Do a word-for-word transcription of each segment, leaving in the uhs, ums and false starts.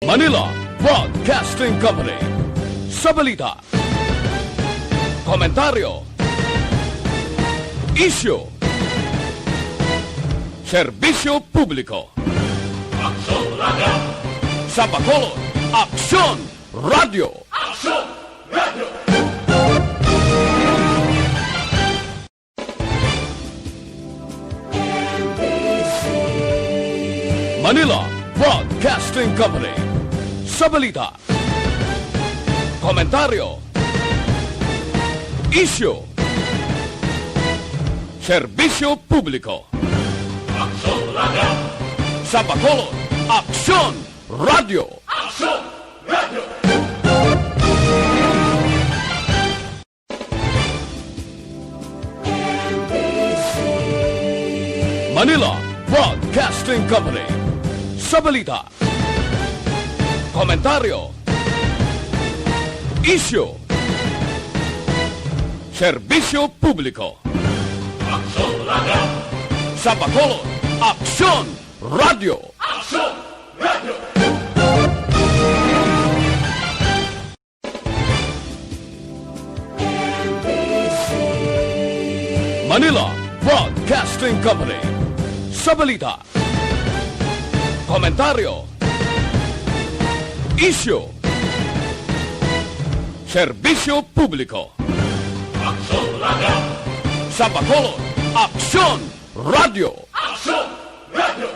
Manila Broadcasting Company. Sa balita, komentaryo, isyu, serbisyo publiko. Aksyon Radio. Sa Bacolod, Aksyon Radio. Aksyon Radio. Manila Broadcasting Company. Sa balita, komentaryo, isyu, serbisyo publiko. Aksyon Radio. Sa Bacolod, Aksyon Radio. Aksyon Radio. Manila Broadcasting Company. Sa balita, komentaryo, isyu, serbisyo publiko. Aksyon Radio. Sa Bacolod, Aksyon Radio. Aksyon Radio. Manila Broadcasting Company. Sa balita, komentaryo, isyu, serbisyo publiko. Aksyon Radio. Sa Bacolod, Aksyon Radio. Aksyon Radio.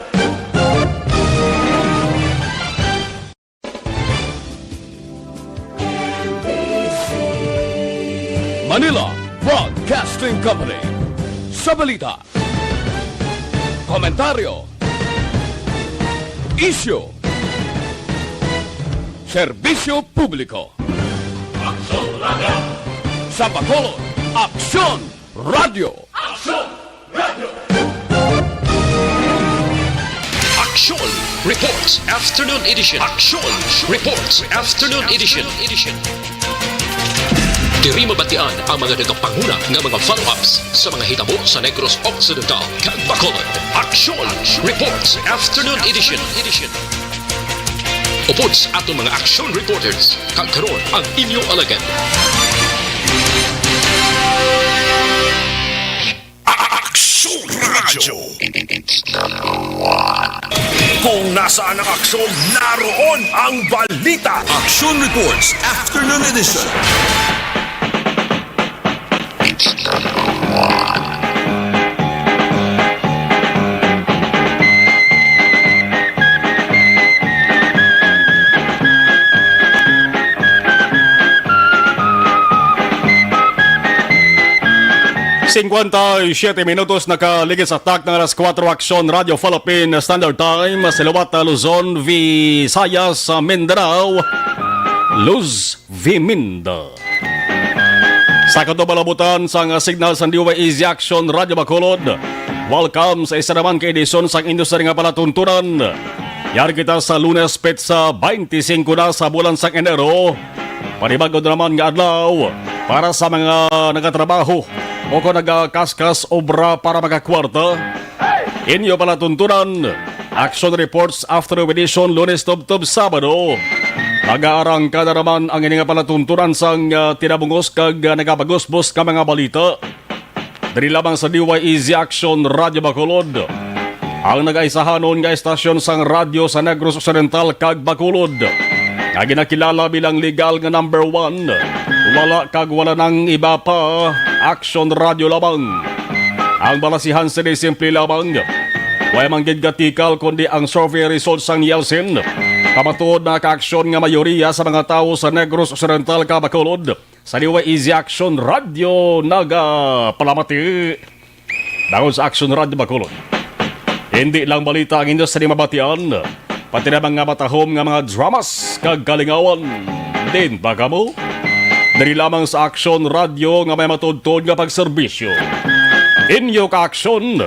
Manila Broadcasting Company. Sa balita, komentaryo, isyu, serbisyo publiko. Aksyon Radio. Sa Bacolod, Aksyon Radio. Aksyon Radio. Aksyon Reports Afternoon Edition. Aksyon Reports Afternoon Edition. Diri mabatian ang mga nagapanguna nga mga follow-ups sa mga hitabo sa Negros Occidental kag Bacolod. Aksyon Reports Afternoon Edition. Upod sa aton mga aksyon reporters, kag karon ang inyo alagad. Aksyon Radyo. Kung nasaan ang aksyon, naroon ang balita. Aksyon Reports Afternoon Edition. Singkwenta y siyete minutos nakaligid sa takna nga alas kuwatro. Aksyon Radio Philippine Standard Time, sa liwat, Luzon, Visayas, Mindanao, Luz Viminda. Sa katubalabutan sang signal sang D Y Easy Action Radio Bacolod, welcome sa isa naman ka edisyon sang inyo sini nga palatuntunan. Yari kita sa Lunes, petsa twenty-five na sa bulan sang Enero. Panibag-o na naman nga adlaw para sa mga nagatrabaho o kon nagakaskas obra para makakwarta. Inyo palatuntunan, Action Reports Afternoon Edition, Lunes tubtob Sabado. Nagaarangka na naman ang ini nga palatuntunan sang, ah, tinabungos kag, ah, nagapagusbos nga mga balita. Diri lamang sa D Y E Z Action Radio Bacolod, ang nagaisahanon nga estasyon sang radyo sa Negros Occidental kag Bacolod, nga ginakilala bilang legal nga number one. Wala kag wala nang iba pa, Action Radio lamang. Ang balasihan sini simple lamang. Wala man gid gatikal, kundi ang survey results sang Nielsen. Kamatuod na ka-aksyon nga mayoriya sa mga tawo sa Negros Occidental kag Bacolod sa D Y E Z Action Radio nagapalamati. Dangon sa Action Radio Bacolod, hindi lang balita ang inyo sini mabatian, pati na mga matahom nga mga dramas kag kalingawan. Din ba kamo? Diri lamang sa Action Radio nga may matuodtuod nga pagserbisyo. Inyo ka-aksyon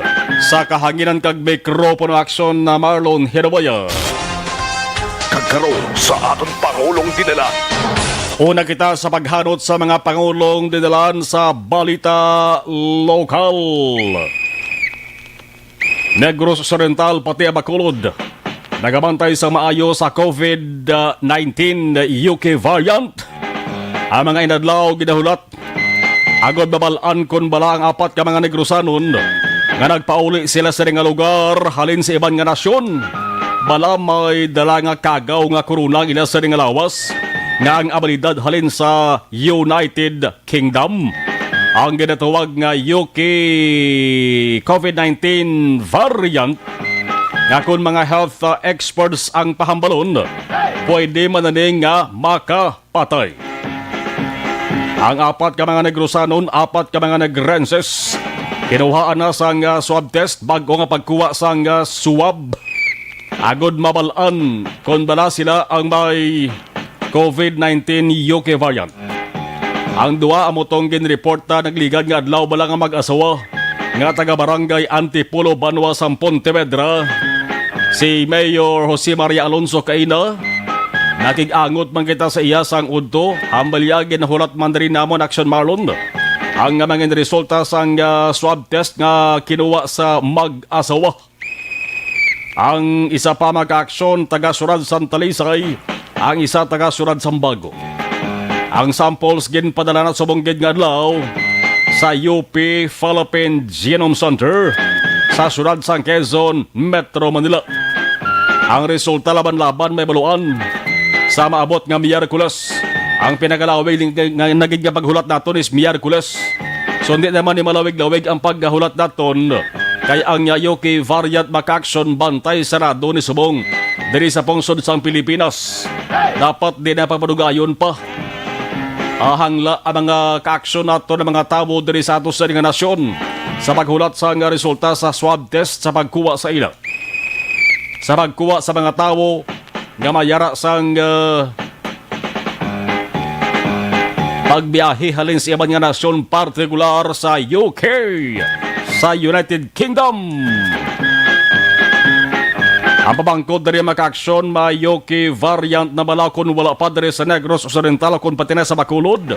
sa kahanginan kag mikropono, aksyon na Marlon Hidaboya. Kag karon sa aton pangulong dinala. Una kita sa paghanot sa mga pangulong dinalan sa balita lokal. Negros Occidental, pati ang Bacolod, Nagabantay sa maayo sa COVID nineteen U K variant ang mga inadlaw ginahulat, agod mabal-an kon bala ang apat ka mga Negrosanon nga nagpauli sila sa nga lugar halin sa iban nga nasyon. Bala may dala nga kagaw nga korona ang ila sa nga lawas, nga ang abilidad halin sa United Kingdom. Ang ginatawag nga U K COVID nineteen variant, nga kon mga health, uh, experts ang pahambalon, pwede man ini nga makapatay. Ang apat ka mga Negrosanon, apat ka mga Negrenses, kinuhaan na sang, uh, swab test bag-o nga pagkuha sang, uh, swab, agod mabal-an kon bala sila ang may COVID nineteen U K variant. Ang duha amo tong ginreporta nagligad nga adlaw bala nga mag-asawa nga taga Barangay Antipolo, Banwa sang Pontevedra, si Mayor Jose Maria Alonso Caina. Nakig-angot man kita sa iya sang udto, hambal iya ginahulat man diri namon, Action Marlon, ang mga resulta sang, ah, swab test nga kinuha sa mag-asawa. Ang isa pa makaaksyon taga Siyudad sang Talisay, ang isa taga Siyudad sang Bago. Ang samples ginpadala na subong gid nga adlaw sa U P Philippine Genome Center sa siyudad sang Quezon, Metro Manila. Ang resulta laban-laban may baluan sa maabot nga Miyerkules. Ang pinakalawig nga, nga naging nga paghulat naton is Miyerkules. So, hindi naman ni malawig-lawig ang paghulat naton. Kay ang U K variant makaaksyon bantay sarado ni subong diri sa pungsod sang Pilipinas. Dapat di na papadugayon pa. Ah, hangla ang mga kaaksyon nato ng mga tawo diri sa ato sa nga nasyon sa paghulat sa nga resulta sa swab test sa pagkuha sa ila. Sa pagkuha sa mga tawo nga mayara sang, ah, pagbiyahe halin sa iban nga nasyon, partikular sa U K, sa United Kingdom. Ang pamangkot diri makaaksyon, may U K variant na bala kon wala pa diri sa Negros Occidental kon pati na sa Bacolod.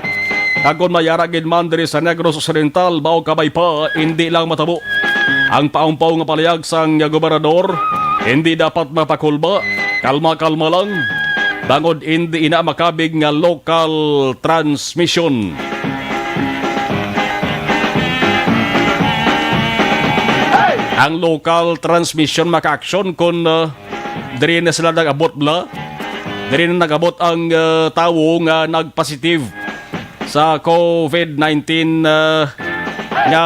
Kag kon mayara gid man diri sa Negros Occidental, mao kabay pa, hindi lang matabo. Ang paumpaw nga palayag sang gobernador, hindi dapat mapakulba. Kalma-kalma lang. Bangod hindi ina makabig nga local transmission. Ang local transmission makaaksyon kon, uh, diri na sila nag-abot bala. Diri na nag-abot ang, uh, tawo nga nagpositive sa COVID nineteen, uh, nga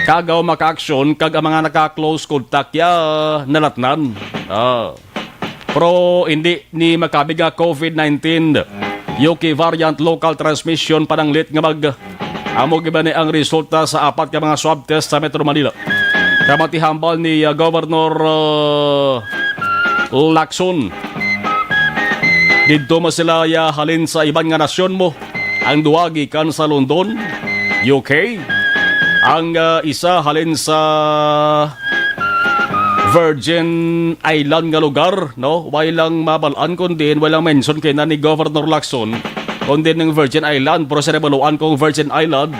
kagaw makaaksyon kag ang mga naka-close contact ya nalatnan. Ah. Pero hindi ni makabig nga COVID nineteen, U K variant local transmission pananglit nga mag-, amo gid ba ni ang resulta sa apat ka mga swab test sa Metro Manila. Kamati hambal ni, uh, Governor, uh, Lacson. Didto man sila ya halin sa iban nga nasyon mo. Ang duha gikan sa London, U K. Ang, ah, isa halin sa Virgin Island nga lugar, no? Way lang mabal-an kundi way lang mention kay na ni Governor Lacson, kundi ng Virgin Island, pero sa nabaluan kong Virgin Island,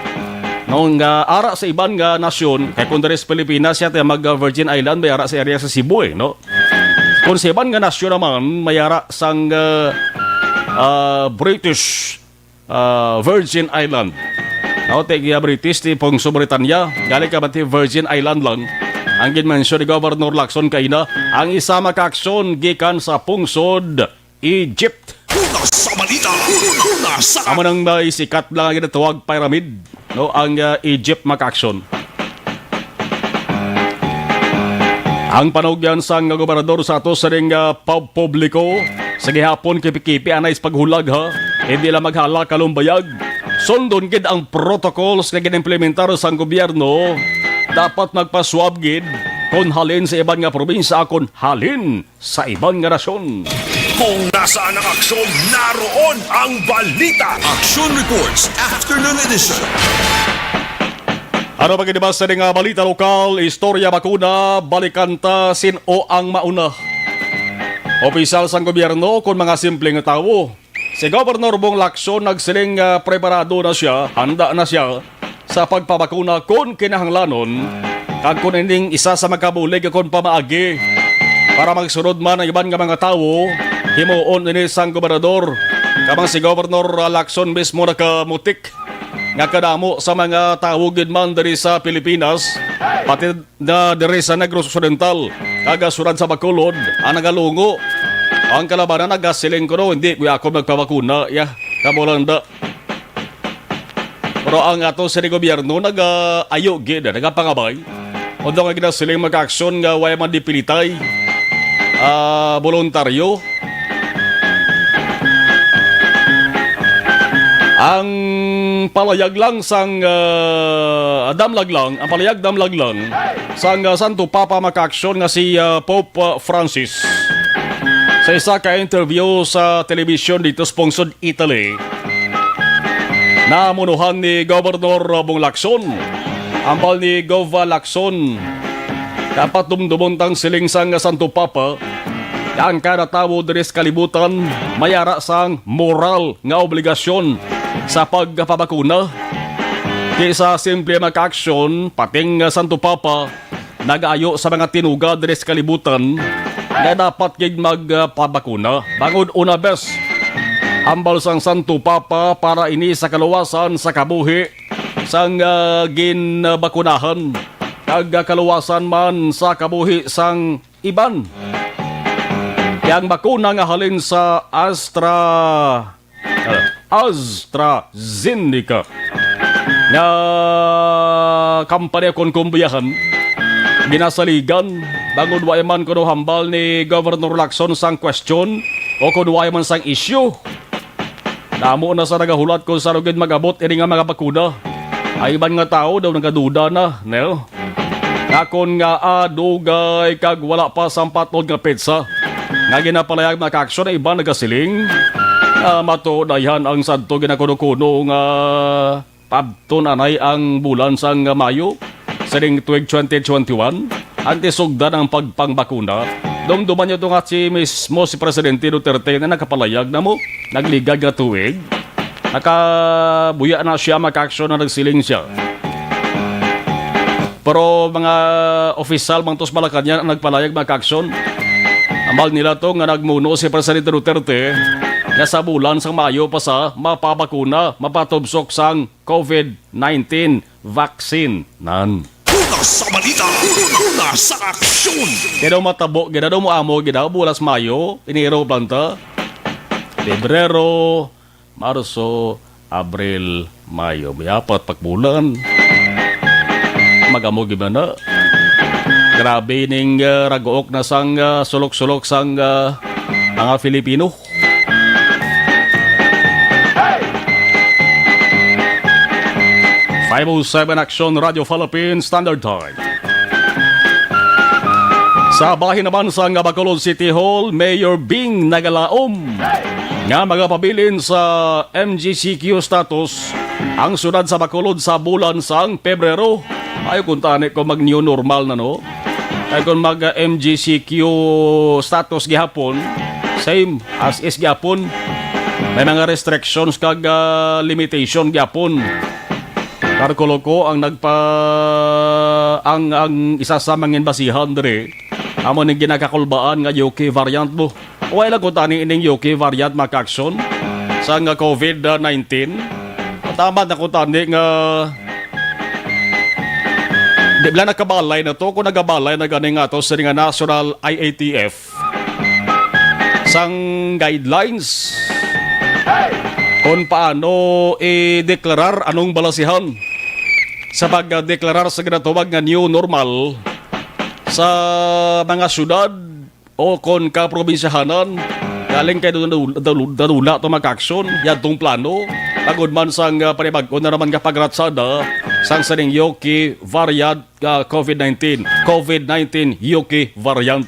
no, nga ara sa iban nga nasyon, kay kung diri sa Pilipinas siya, mag, ah, Virgin Island, may ara sa area sa Cebu, eh, no? Kung sa iban nga nasyon naman, may ara sang, ah, ah, British, ah, Virgin Island. Now, ti iya British, ti pong sa Britanya, gali ka ba ti Virgin Island lang? Ang ginmensyon ni Governor Lacson kaina, ang isa makaaksyon gikan sa pungsod Egypt. Una sa balita, una sa Amo nang may sikat lang ang ginatawag pyramid, no, ang, ah, Egypt makaaksyon. Ang panugyan sang gobernador sa ato sining, ah, pub-, publiko sa gihapon, kipi-kipi anay sa paghulag, ha. Hindi lang maghala kalumbayag. Sundon gid ang protocols nga ginimplementar sang gobyerno. Dapat magpaswab gid kon halin sa iban nga probinsya kon halin sa iban nga nasyon. Kung nasaan ang aksyon, naroon ang balita. Action Reports, Afternoon Edition. Ano pa gid ba sa nga balita lokal, istorya, bakuna, balikan ta sin-o ang mauna. Opisyal sang gobyerno kon mga simple nga tawo. Si Governor Bong Lacson nagsiling nga preparado na siya, handa na siya sa pagpabakuna kon kinahanglanon, kag kon ining isa sa makabulig kon pamaagi Para magsunod man ang iban nga mga tawo, himuon ini sang gobernador. Kamang si Governor, ah, Lacson mismo nakamutik nga kadamo sa mga tawo gid man diri sa Pilipinas, pati na diri sa Negros Occidental, kag, ah, siyudad sa Bacolod, ang nagalungo. Ang kalabanan nagasiling kuno, "Hindi ko ako magpabakuna, ya. Kamo lang da." Pero ang ato sa gobyerno nagaayo gid, nagapangabay. Undo nga ginasiling, mga kaaksyon, nga way man dipilitay, ah, boluntaryo. Ang palayag lang sang, ah, damlag lang, ang palayag damlag lang sang, ah, Santo Papa, mga kaaksyon, nga si, ah, Pope, ah, Francis, sa isa ka interview sa telebisyon dito sa pungsod Italy, namunuhan ni Governor Bong Lacson, ambal ni Gov Lacson, dapat dumdumon tang siling sang Santo Papa, nga ang kada tawo diri sa kalibutan may ara sang moral nga obligasyon sa pagpabakuna. Di sa simple nga kaaksyon, pati ang Santo Papa nagaayo sa mga tinuga diri sa kalibutan nga dapat gid magpabakuna. Bangod una, bes, ambal sang Santo Papa, para ini sa kaluwasan sa kabuhi sang, ah, ginbakunahan, kag, ah, kaluwasan man sa kabuhi sang iban. Kay ang bakuna nga halin sa Astra, ah, AstraZeneca nga kampanya kon kumbiyahan, ginasaligan, bangod way man kuno hambal ni Governor Lacson sang question o kon way man sang issue. Damo na sa nagahulat kung saan gid mag-abot ini nga mga bakuna. Ang iban nga tawo daw nagaduda na, no? Nga kon nga, ah, dugay kag wala pa sang patod nga petsa nga ginapalayag, mga kaaksyon, ang iban nagasiling, ah, matuod na yan ang sadto ginakuno-kuno nga padton anay ang bulan sang Mayo sining tuig twenty twenty-one, antes sugdan ang pagpangbakuna. Dumduman niyo to nga si mismo si Presidente Duterte na nakapalayag na mo, nagligad nga tuig. Nakabuya na siya, mga kaaksyon, na nagsiling siya. Pero mga opisyal man to sa Malacañang ang nagpalayag, mga kaaksyon. Ambal nila to nga nagmuno si Presidente Duterte nga sa bulan sang Mayo pa sa mapabakuna, mapatubsok sang COVID nineteen vaccine. Nan. Una sa balita, una sa aksyon. Kaya daw matabo, kaya daw mo amo, kaya daw bulan sang Mayo, Enero, planta, Pebrero, Marso, Abril, Mayo. May apat pa ka bulan. Mag-amo gid man na. Grabe ning, ah, ragook na sang, ah, sulok-sulok sang, ah, mga Filipino. Five oh seven Action Radio Philippine Standard Time. Sa bahin naman sang Bacolod City Hall, Mayor Bing nagalaom nga magapabilin sa M G C Q status ang siyudad sa Bacolod sa bulan sang Pebrero. Ay, kung tani ko mag-new normal na, no? Ay, kung mag-M G C Q status gihapon, same as is gihapon. May mga restrictions kag, ah, limitation gihapon. Karkulo ko ang nagpa-, ang, ang isa sa mangin basihan diri, amo ning ginakakulbaan nga U K variant mo. Wala lang ko tani ining U K variant, mga kaaksyon, sa nga COVID nineteen. Tama na ko tani nga di ba nakabalay na to kung nagabalay na gani nga to sa nga National I A T F sang guidelines kung paano i-deklarar anong balasihan sa pagdeklarar sa ginatawag nga new normal sa mga syudad o kon kaprobinsyahanan. Galing kay dadula to, mga kaaksyon, yadtong plano, bangod man sang, ah, panibag-o na naman nga pagratsada sang sining U K variant nga COVID nineteen, COVID nineteen U K variant.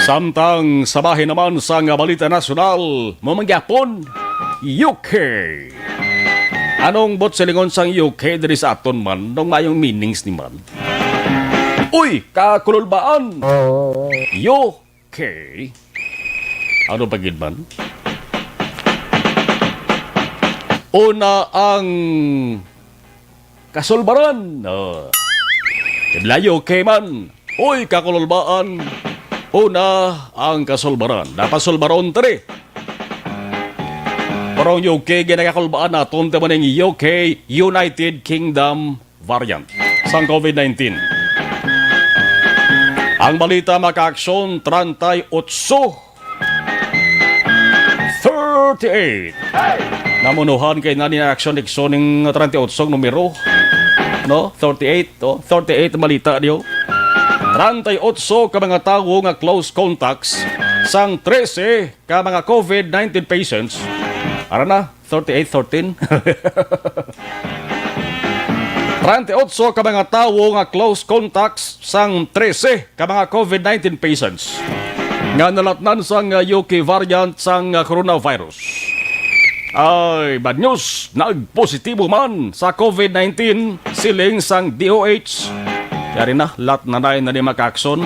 Samtang sa bahin naman sang balita nasyonal, mo mangyapon, U K. Anong buot silingon sang U K diri sa aton man? Nung mayong meanings ni man? Uy, kakululbaan! U K? Ano pa gid man? Una ang kasulbaran. Oh. Kiblayo kay man, uy, kakululbaan, una ang kasulbaran. Dapat sulbaron tiri. Pero ang U K, ginakakulbaan naton, tamo ning U K, United Kingdom variant sang COVID nineteen. Ang balita, mga kaaksyon, treinta y ocho, thirty-eight. Namunuhan kay nani na aksyon, Dixon, ning treinta y ocho numero. No? Thirty-eight, oh. Thirty-eight ang balita niyo. Treinta y ocho ka mga tawo nga close contacts sang trese ka mga COVID nineteen patients. Ara na, thirty-eight thirteen. Treinta y ocho ka mga tawo nga close contacts sang trese ka mga COVID nineteen patients nga nalatnan sang, uh, U K variant sang, uh, coronavirus. Ay, bad news, nagpositibo man sa COVID nineteen, siling sang D O H. Yari na, lat na na ni mga kaaksyon.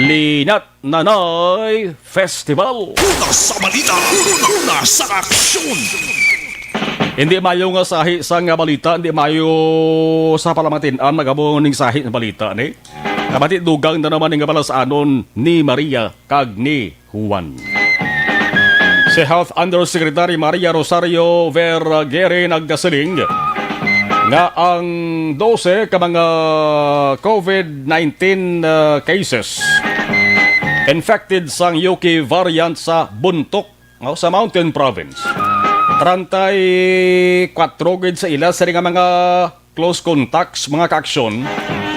Linat Nanay Festival. Una sa balita, una sa aksyon. Hindi mayo nga sahi sa nga balita, hindi mayo sa palamatian, magabo ning sahi nga balita ni. Kabati dugang na naman nga palasanon ni Maria kag ni Juan. Si Health Undersecretary Maria Rosario Vergere nagasiling nga ang dose ka mga COVID nineteen, uh, cases infected sang U K variant sa Bontoc, no, sa Mountain Province. Treinta y cuatro gid sa ila sini nga mga close contacts, mga kaaksyon,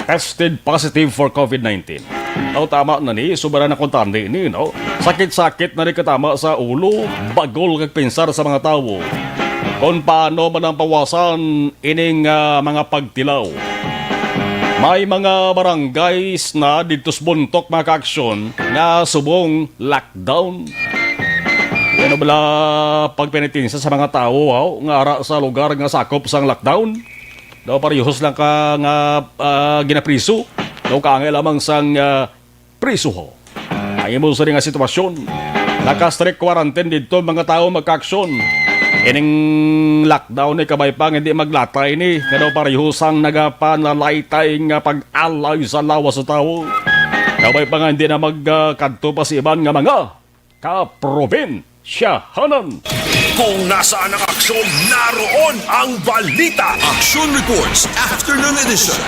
tested positive for COVID nineteen. Daw tama na ni, sobra na kung tani ni, no? Sakit-sakit na ni katama sa ulo, bagol kag pensar sa mga tawo. Kung paano man ang pawasan ining, ah, mga pagtilaw. May mga barangays na didto sa Bontoc, mga kaaksyon, nga subong lockdown. Ano bala pagpenitensya sa mga tawo, aw, nga ara sa lugar nga sakop sang lockdown? Daw parehos lang ka nga, ah, ginapriso. Daw kaangay lamang sang, ah, priso ho. Ang imo sa nga sitwasyon, naka-strict quarantine didto mga tawo, mga kaaksyon. Ining lockdown ni kabay pa nga hindi maglatay ni, nga daw parehos ang nagapanalaytay nga pag-alay sa lawas sa tawo. Kabay pa nga hindi na magkadto pa si iban nga mga kaprobinsyahanan. Kung nasaan ang aksyon, naroon ang balita. Action Reports, Afternoon Edition.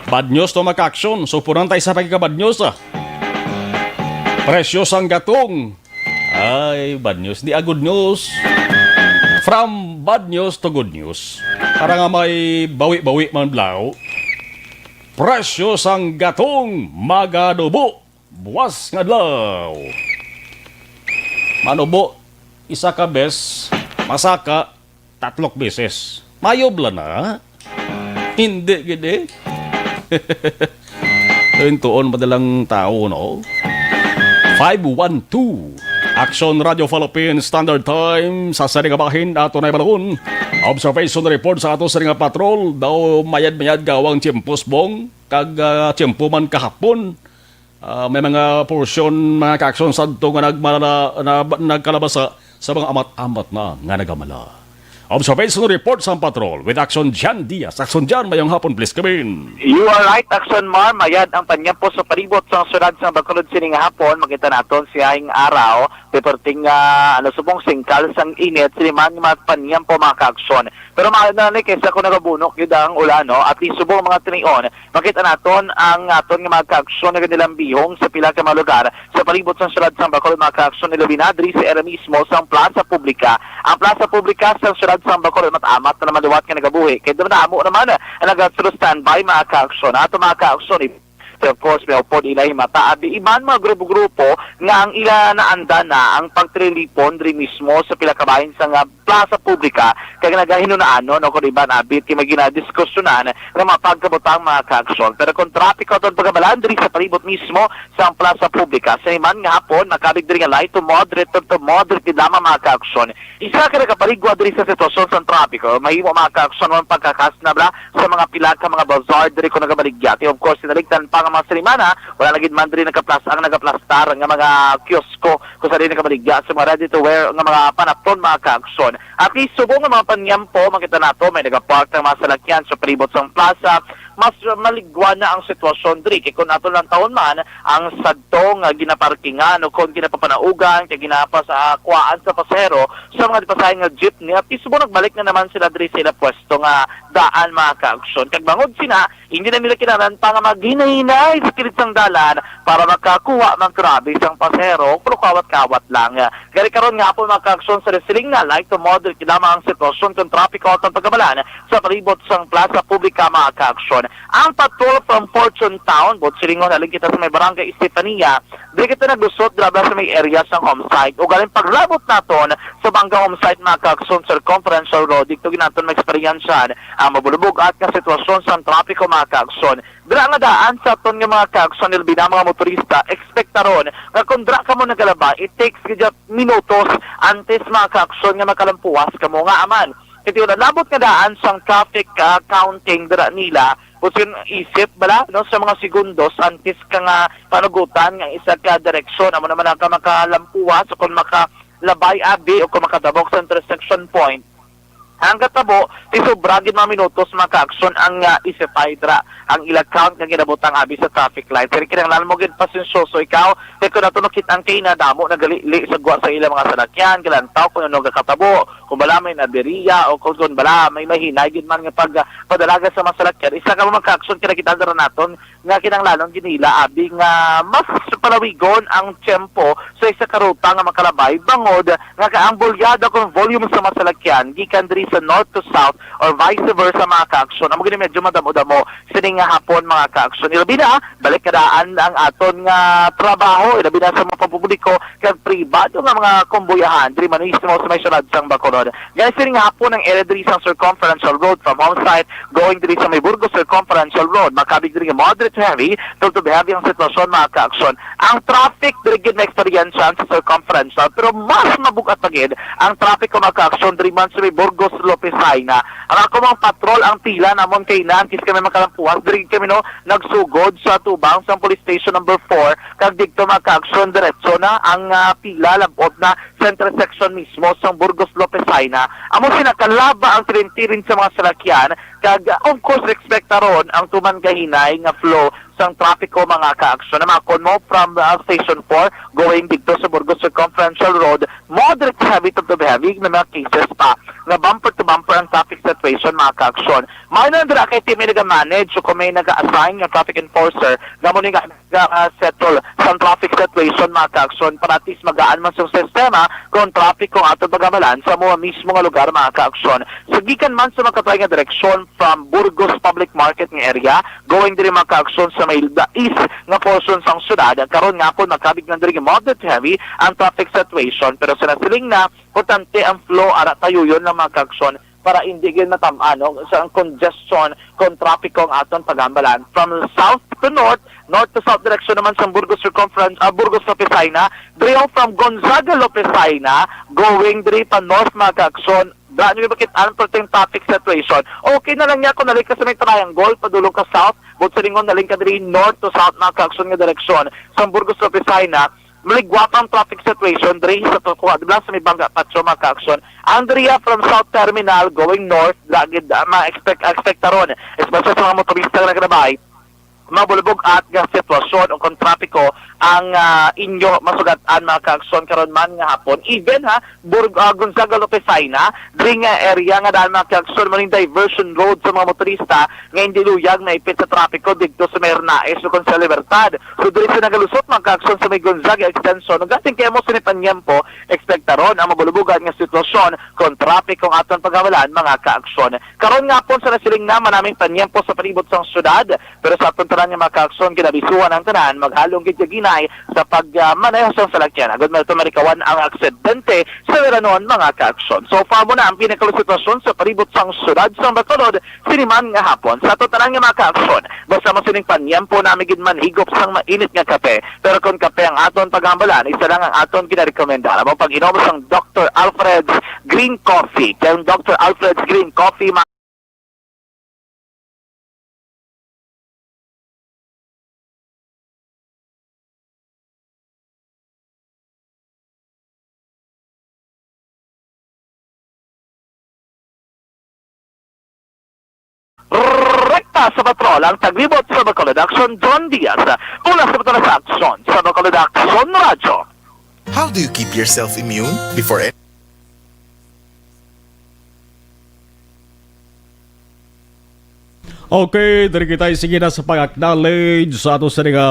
Bad news to, mga kaaksyon. Supuran tayo sa pagka-bad news, ah. Presyo sang gatong. Ay, bad news. Di, ah, good news. From bad news to good news. Para nga may bawi-bawi man, blaw. Presyo sang gatong magadubo buwas nga adlaw. Manubo isa ka bes, masaka tatlok beses. Mayo bala na? Hindi gid eh. Tuon-tuon pa dalang tao, no? Five one two. Action Radio Philippines Standard Time sa sari nga bahin ato na ibalon. Observation report sa ato sari nga patrol. Daw mayad-mayad gawang tiyempo subong kag, ah, tiyempo man kahapon. Ah, may mga porsyon, mga kaaksyon, sadto nga nagmala-, na, nagkalabasa sa mga amat-amat na nga nagamala. Observation report sa patrol with Action Jan Diaz. Action Jan, mayong hapon, please come in. You are right, Action Mar. Mayad ang panyampo sa palibot sa syudad sa Bacolod sining hapon. Makita naton siyahing araw, perting, ah, ano, subong singkal sang init, sini man nga panyampo, mga kaaksyon. Pero maayo na ni kaysa kung nagabunok gyud ang ulan, no? At least subong mga tinion, makita naton ang aton nga mga kaaksyon nga ginilambihong sa pila ka mga lugar sa palibot sang syudad sang Bacolod, mga kaaksyon, ilabi na diri sa area mismo sang Plaza Publica. Ang Plaza Publica sang syudad sang Bacolod mat-amat na naman liwat nga nagabuhi. Kay madamo naman ang nagatulo standby, mga kaaksyon. Ato mga kaaksyon, of course, may upod ilay mata. Abi iban mga grupo-grupo nga ang ila naanda na ang pagtrilipon diri mismo sa pila ka bahin sang Plaza Publica, kag nagahinunaan, no, kung iban abit kay may ginadiskusyonan nga mga pagkabutang, mga kaaksyon. Pero kung trapiko aton pagkabalan diri sa palibot mismo sa Plaza Publica, sa iman nga hapon, makabig diri nga light to moderate to, to moderate gid lamang, mga kaaksyon. Isa ka nagapaligwa diri sa sitwasyon sa trapiko, mahimo, mga kaaksyon, ang pagkakas na bala sa mga pila ka mga bazaar diri kung nagabaligya. Kay, of course, sinaligtan pa nga mga silimana, wala na gid man diri nagaplas-, ang nagaplastar nga mga kiosko kung sa diri nagabaligya sa mga ready-to-wear nga mga panapton, mga kaaksyon. At least, subong nga mga panyampo, makita nato, may nagapark ng mga salakyan sa palibot sang plaza, Mas maligwa na ang sitwasyon diri kay kon ato lang tawon man ang sadto nga ginaparkingan o kon ginapapanaugan kay ginapas-, ah, kuwaan sa pasahero sa mga pasahe nga jeepney, at mismo nagbalik na naman sila diri sa ila pwesto nga daan, mga kaaksyon. Kag bangod sina, hindi na nila kinahanglan pa nga maghinay-hinay sa kilid sang dalan para makakuha man grabe sang pasahero o kawat-kawat lang. Gani karon nga hapon, mga kaaksyon, sa nasiling na light to moderate lamang ang sitwasyon kung trapiko aton pagkamalan sa palibot sang Plaza Publica, mga kaaksyon. Ang patrol from Fortune Town, buot silingon, halin kita sa may Barangay Estefania, di kita naglusot grabe sa may area sang home site. Ug galing paglabot naton sa Banga home site, mga kaaksyon, Circumferential Road, dito ginaton maeksperiensyahan ang mabulubog at nga sitwasyon sang trapiko, mga kaaksyon. Dira nga daan sa aton nga mga kaaksyon, ilbi na mga motorista, ekspektaron nga kung dira kamo nagalabay, it takes gid minutos antes, mga kaaksyon, nga makalampuwas kamo. Nga aman, iti nalabot nga daan sang traffic, ah, counting dira nila, kung sin-, isip bala, no, sa mga segundos antes ka nga panugutan nga isa ka direksyon, amo naman ang ka makalampuwas o kung makalabay abi o kung makadabok sa intersection point. Ang katabo, ti sobra gid mga minutos, mga kaaksyon, ang, ah, isipay dira ang ila count nga ginabutang abi sa traffic light. Kaya kinahanglan mo gid pasensyoso ikaw. Kaya kung ato nakita ang kay nadamo nagalili sa gwa sa ila mga salakyan, galantaw kung ano gakatabo, kung bala may naberiya o kung, kung bala may mahinay gid man nga pag, ah, padalaga sa mga salakyan. Isa ka mga kaaksyon kinakita dira naton nga kinahanglanon gid nila abi nga mas palawigon ang tiyempo sa isa ka ruta nga makalabay bangod nga ka ang bulyada kon volume sa mga salakyan gikan diri sa north to south or vice versa, mga kaaksyon, amo gini medyo madamo-damo sini nga hapon, mga kaaksyon. Ilabi na, balik kadaan ang aton nga trabaho, ilabi na sa mga pampubliko kag pribado nga mga kumbuyahan diri man mismo sa may syudad sang Bacolod. Guys, sini nga hapon ang area diri sa Circumferential Road from home site going diri sa may Burgos Circumferential Road. Makabig diri nga moderate to heavy, to, to heavy ang sitwasyon, mga kaaksyon. Ang traffic diri gid na-experience sa Circumferential, pero mas mabugat pa gid ang traffic, mga kaaksyon, diri man sa may Burgos Lopez Jaena. Ang ako mga patrol, ang pila namon kay na, ang kis kami makalampuas, diri kami, no, nagsugod sa tubang sa police station number four, kag dito, mga kaaksyon, diretso na ang, ah, pila, labot na sa intersection mismo sa Burgos Lopez Jaena. Amo sina kalaba ang tirintirin sa mga salakyan, kag, ah, of course, ekspektaron ang tuman kahinay nga flow sang trapiko, mga kaaksyon. Namakon mo from, ah, Station four, going dito sa Burgos Circumferential Road, moderate heavy to the heavy, may mga cases pa nga bumper to bumper ang traffic situation, mga kaaksyon. May na dira kay team may naga-manage o kung may naga-assign nga traffic enforcer, nga mo ni nga, ah, settle sa traffic situation, mga kaaksyon, para at least magaan man sa sistema kung trapiko ang aton pagamalan sa mga mismo nga lugar, mga kaaksyon. Sa gikan man sa makatay nga direksyon from Burgos Public Market nga area, going diri, mga kaaksyon, sa may dais nga portion sang syudad. Karon nga hapon, makabig lang diri nga moderate heavy ang traffic situation, pero sa nasiling na, importante ang flow, ara tayuyon lang, mga kaaksyon, para hindi gyud matam-an, no, sa ang congestion kon trapiko ang aton pagambalan. From south to north, north to south direction naman sa Burgos Circumference, ah, Burgos Lopez Jaena, diri from Gonzaga Lopez Jaena, going diri pa north, mga kaaksyon, daan nyo makita ang perting traffic situation. Okay na lang niya kung nalik ka sa may triangle, padulong ka south, but sa lingon, naling ka diri north to south, mga kaaksyon nga direksyon. Sa Burgos Lopez Jaena, maligwa pa ang traffic situation diri sa Tocua, di ba, sa may Banga Patio, mga kaaksyon. Andrea from South Terminal going north, lagi da, ma-expect, expect taron, especially sa mga motorista nga nagrabay, mabulbog at nga sitwasyon o kung trapiko ang, ah, inyo masugat-an, mga kaaksyon, karon man nga hapon. Even, ha, Burg-, ah, Gonzaga Lopez Jaena, diri nga area nga daan, mga kaaksyon, maning diversion road sa mga motorista nga hindi luyag naipit sa trapiko didto sa may Arnaiz o kon sa Libertad. So, diri sa nagalusot, mga kaaksyon, sa may Gonzaga Extension, ug ating kaya mo sa panyempo, ekspektaron ang mabulubugan nga sitwasyon kung trapiko ang aton pagamalan, mga kaaksyon. Karon nga hapon sa nasiling naman naming panyempo sa palibot sang syudad, pero sa aton tanan nga mga kaaksyon, ginabisuhan ang tanan, maghalong gid kaginay sa pagmaneho sang salakyan. Agud man ito marikawan ang aksidente sa Veranon, mga kaaksyon. So far mo na ang pinakalo sitwasyon sa palibot sang syudad sang Bacolod, sini man nga hapon. Sa aton tanan nga mga kaaksyon, basta mo sining panyempo nami gid man higop sang mainit nga kape. Pero kung kape ang aton paghambalan, isa lang ang aton ginarekomenda. Amo pag-inom sang Doctor Alfred's Green Coffee. Kay ang Doctor Alfred's Green Coffee, ma- Rekta Sa patrol, ang taglibot sa Bacolod Action, John Diaz. Mula sa Bacolod Action, sa Bacolod Action Radyo. How do you keep yourself immune before any Okay, diri kita, sige na sa pag-acknowledge sa ato sa nga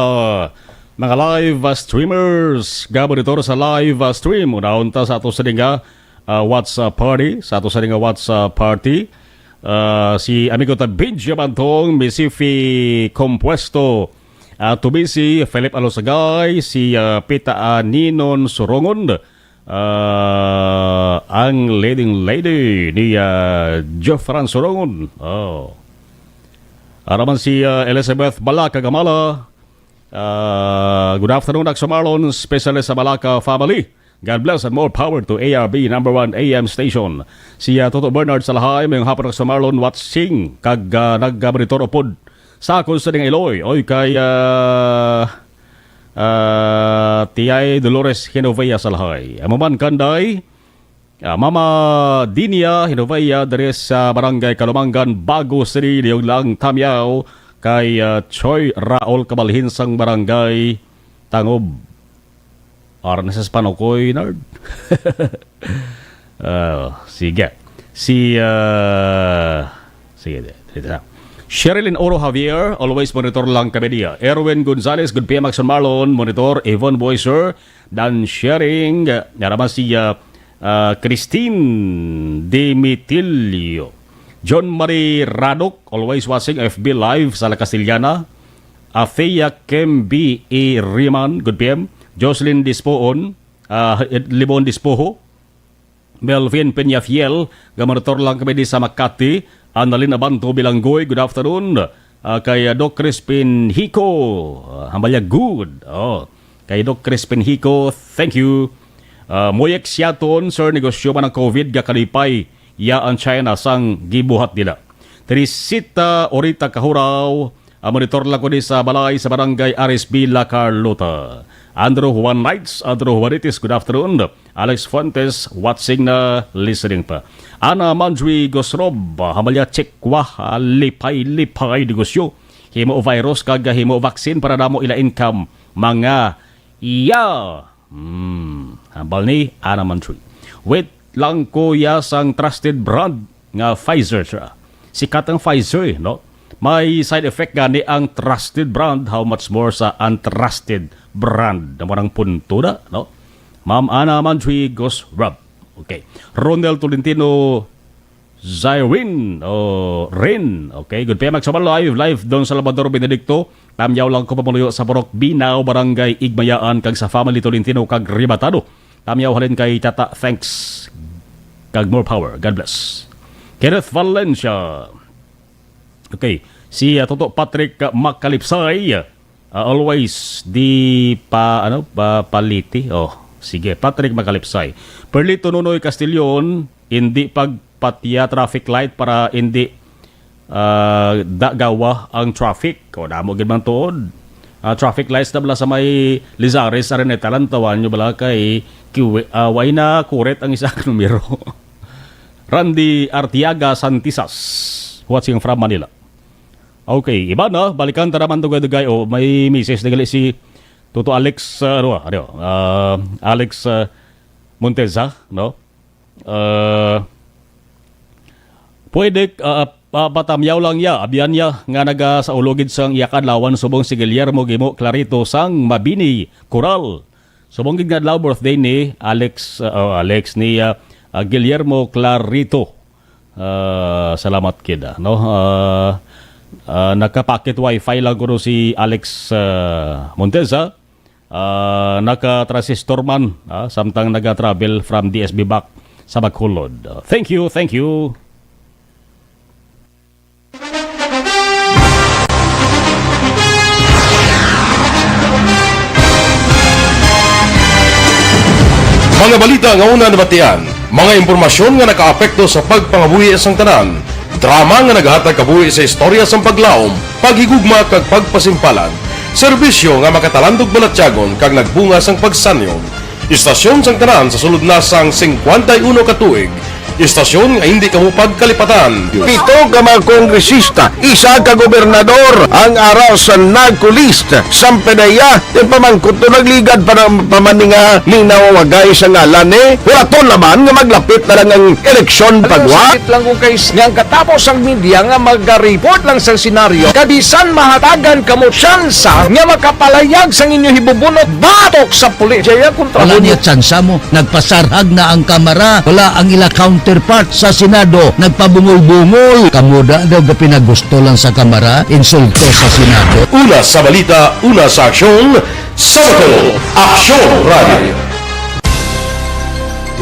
mga live, ah, streamers. Gabonitor sa live, ah, stream. Unahon ta sa ato sa nga, ah, WhatsApp party, sa ato sa nga WhatsApp party. Ah, si amigo ta Benji Bantong, Misifi Compuesto, ah, Tubisi, Philip Alosagay, si, ah, Pita Aninon Surongon, ah, ang leading lady ni, ah, Jofran Surongon. Oh. Araman si, ah, Elizabeth Balaka Gamala. Ah, good afternoon, Axo Marlon, especially sa Balaka family. God bless and more power to A R B number one A M station. Si, ah, Toto Bernard Salahay, may hapon, Axo Marlon, watching kag, ah, nagmonitor upod sa akon sa ding iloy. Oy, kay, ah, ah, Tiay Dolores Genovea Salahay. Amo man kanday, ah, Mama Dinia Genovea diri sa Barangay Kalumangan, Bago City, Liog lang Tamyaw, kay, ah, Choy Raul Kabalhin sang Barangay Tangob. Ara na sa Spanokoy, Nard. Ah, sige. Si, ah, sige, di- dito na. Sherilyn Oro Javier, always monitor lang kami niya. Erwin Gonzalez, good P M Action Marlon, monitor. Yvonne Boyser, Dan Sharing, ah, narama si, ah, ah, Christine Dimitilio. John Marie Radok, always watching F B Live sa La Castellana. Afeya Kim B E Riman, good P M. Jocelyn Dispoon, ah, Limon Dispoho. Melvin Peñafiel, gamonitor lang kami di sa Makati. Annalyn Abanto Bilanggoy, good afternoon. Ah, kay, ah, Doc Crispin Hico, ah, hambalya good. Oh, kay Doc Crispin Hico, thank you. Ah, Moyek Siaton, sir, negosyo man ang COVID, gakalipay ya ang China sang gibuhat nila. Teresita Orita Kahuraw, ah, monitor lang ko di sa balay sa barangay R S B La Carlota. Andrew Juan Knights, Andrew Juanitis, good afternoon. Alex Fuentes, watching na, listening pa. Ana Manjui Gosrob, ah, hambalya check kwa, ah, lipay-lipay negosyo. Himo virus kag himo vaccine para damo ila income. Mga iya. Hmm, hambal ni Ana Manjui. Wait lang, kuya, sang trusted brand nga Pfizer, sir. Sikat ang Pfizer, eh, no? May side effect gani ang trusted brand, how much more sa untrusted brand? Amo nang punto na, no? Ma'am Ana Manjui Ghost Rub. Okay. Ronel Tolentino Zyrene, o Rin. Okay, good P M Action Marlon, live, live, Don Salvador Benedicto. Tamyaw lang ko pamuluyo sa Purok Binao, Barangay Igmayaan, kag sa family Tolentino kag Ribatado. Tamyaw halin kay Tata, thanks. Kag more power. God bless. Kenneth Valencia. Okay, si, ah, Toto Patrick, ah, Makalipsay. Ah, always di pa, ano, pa, paliti. Oh, sige, Patrick Makalipsay. Perlito Nonoy Castillon, hindi pagpatya traffic light para hindi, ah, dagawa ang traffic. O, damo gid man tuod. Ah, traffic lights na bala sa may Lizares, Araneta, lantawan nyo bala kay kiwi-, ah, way na kuret ang isa ka numero. Randy Artiaga Santisas, watching from Manila. Okay, iba na, balikan ta naman dugay-dugay. O, may misis na gali si Toto Alex, ah, ano, ano, ah, Alex, ah, Monteza, no? Ah, pwede, ah, pa-, patamyaw lang ya, abyan ya, nga naga sa ulogid sang iya kadlawan subong si Guillermo Gimo Clarito sang Mabini, Coral. Subong gid nga adlaw birthday ni Alex, ah, oh, Alex, ni, ah, ah, Guillermo Clarito. Ah, salamat gid, ah, no? Ah, ah, nagka-pocket wifi lang kuno si Alex, ah, Monteza. Ah, naka-transistor man, ah, samtang naga-travel from D S B back sa Bacolod. Ah, thank you, thank you. Mga balita nga una nabatian, mga impormasyon nga nakaapekto sa pagpangabuhi sang tanan, drama nga nagahatag kabuhi sa istorya sang paglaom, paghigugma kag pagpasimpalan, serbisyo nga makatalandog balatyagon kag nagbunga sang pagsanyon. Istasyon sang tanan sa sulod na sang singkwenta y uno ka tuig, Istasyon nga hindi kamo pagkalipatan. Pito ka mga kongresista, isa ka gobernador ang ara sa narco list. Sampedeya, yung pamangkot to nagligad pa ng pamaninga ni nawawagay sa ngalan ni Huraton naman nga maglapit na lang ang eleksyon pagwa. Sakit lang kung kay nga ang katapos ang media nga mag-report lang sa senaryo, kabisan mahatagan kamo tsansa nga makapalayag sang inyo hibubunot batok sa pulis. Jaya kontra Wala mo. Niya tsansa mo. Nagpasarhag na ang kamara. Wala ang ila counterpart sa Senado. Nagpabungol-bungol. Kamo da daw ga pinagusto lang sa kamara. Insulto sa Senado. Una sa balita, una sa aksyon, sa Bacolod, Aksyon Radio.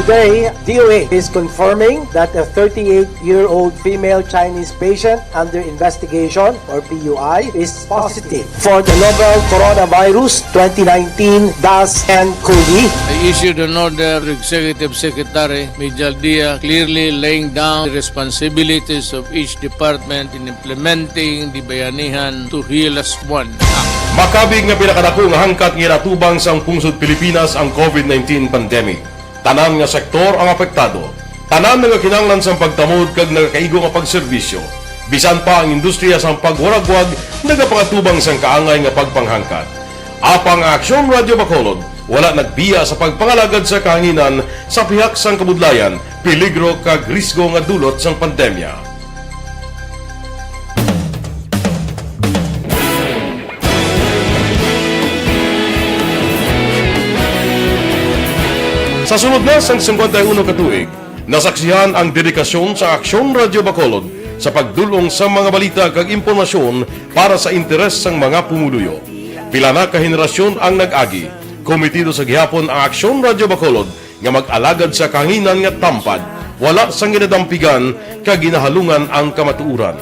Today, D O A is confirming that a thirty-eight-year-old female Chinese patient under investigation, or P U I, is positive for the novel coronavirus twenty nineteen dash N cov. I issued an order to Executive Secretary Major Dia, clearly laying down the responsibilities of each department in implementing the Bayanihan to Heal Us One Act. Makabig nga pinakadako nga hangkat nga ginatubang sang pungsod Pilipinas ang covid nineteen pandemic. Tanan nga sektor ang apektado. Tanan nga kinahanglan sang pagtamod kag nagakaigo nga pagserbisyo. Bisan pa ang industriya sang pagwaragwag nagapangatubang sang kaangay nga pagpanghangkat. Apang ang Aksyon Radio Bacolod wala nagbiya sa pagpangalagad sa kahanginan sa pihak sang kabudlayan, peligro kag risgo nga dulot sang pandemya. Sa sulod na sang singkwenta y uno ka tuig, nasaksihan ang dedikasyon sa Aksyon Radio Bacolod sa pagdul-ong sa mga balita kag impormasyon para sa interes sang mga pumuluyo. Pila na ka henerasyon ang nag-agi. Komitido sa gihapon ang Aksyon Radio Bacolod nga mag-alagad sa kahanginan nga tampad, wala sang ginadampigan kag ginahalungan ang kamatuoran.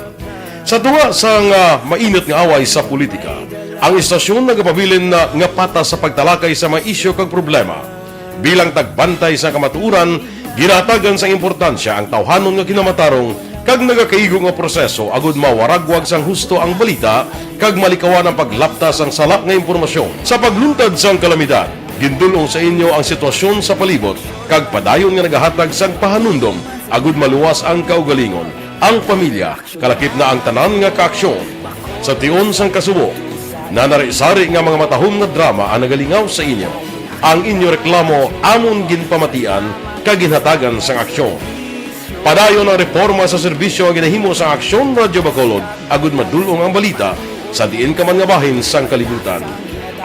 Sa tunga sang, ah, mainit nga away sa politika, ang istasyon nagapabilin na nga patas sa pagtalakay sa mga isyu kag problema. Bilang tagbantay sa kamatuoran, ginahatagan sang importansya ang tawhanon nga kinamatarong kag nagakaigo nga proseso agud mawaragwag sang husto ang balita kag malikawan ang paglapta sang sala nga impormasyon. Sa pagluntad sang kalamidad, gindul-ong sa inyo ang sitwasyon sa palibot kag padayon nga nagahatag sang pahanumdom agud maluwas ang kaugalingon, ang pamilya, kalakip na ang tanan nga kaaksyon. Sa tion sang kasubo, nanari-sari nga mga matahom nga drama ang nagalingaw sa inyo. Ang inyo reklamo amon ginpamatian kag ginhatagan sang aksyon. Padayon ang reporma sa serbisyo nga ginahimo sang Aksyon Radio Bacolod agud madul-ong ang balita sa diin ka man nga bahin sang kalibutan.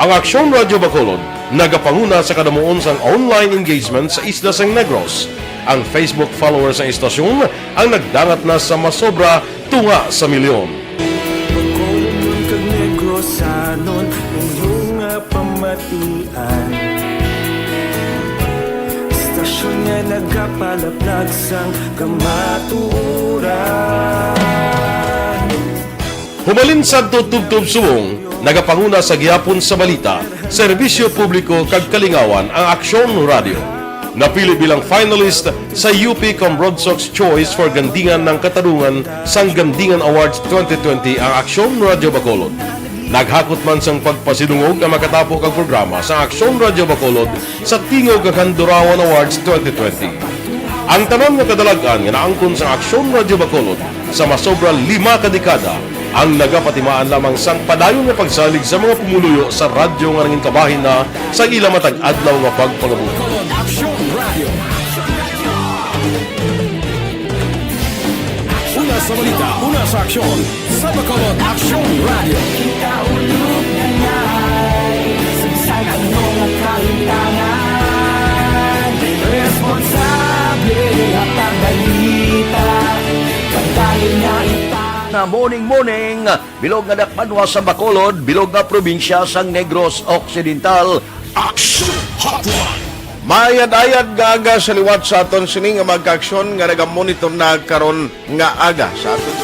Ang Aksyon Radio Bacolod nagapanguna sa kadamuon sang online engagement sa isla sang Negros. Ang Facebook followers sang istasyon ang nagdangat na sa masobra tunga sa milyon. Bacolodnon kag Negrosanon, inyo nga pamatian. Istasyon nga nagapalaplag sang kamatuoran. Humalin sadto tubtob subong, nagapanguna sa gihapon sa balita, serbisyo publiko kag kalingawan ang Aksyon Radio. Napili bilang finalist sa U P Comrade Sox Choice for Gandingan ng Katarungan sang Gandingan Awards twenty twenty ang Aksyon Radio Bacolod. Naghakot man sang pagpasidungog ang makatapo kag programa sa Aksyon Radio Bacolod sa Tingog kag Handurawan Awards twenty twenty. Ang tanan nga kadalag-an nga naangkon sa Aksyon Radio Bacolod sa masobra lima ka dekada ang nagapatimaan lamang sang padayon nga pagsalig sa mga pumuluyo sa radyo nga nangin kabahin na sa ila matag adlaw nga pagpangabuhi. Aksyon Radio. Una sa balita, una sa aksyon, sa Bacolod Aksyon Radio. Kita ulog na ngay, sa ano nga kahintangan, responsable nga pagbalita, pagdali nga ita. Na morning, morning, bilog nga dakbanwa sa Bacolod, bilog nga probinsya sang Negros Occidental. Action Hotline. Maayad-ayad nga aga sa liwat sa aton sini nga magkaaksyon nga nagamonitor na karon nga aga sa aton.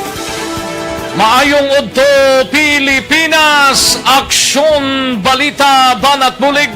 Maayong udto, Pilipinas! Aksyon, balita, banat bulig.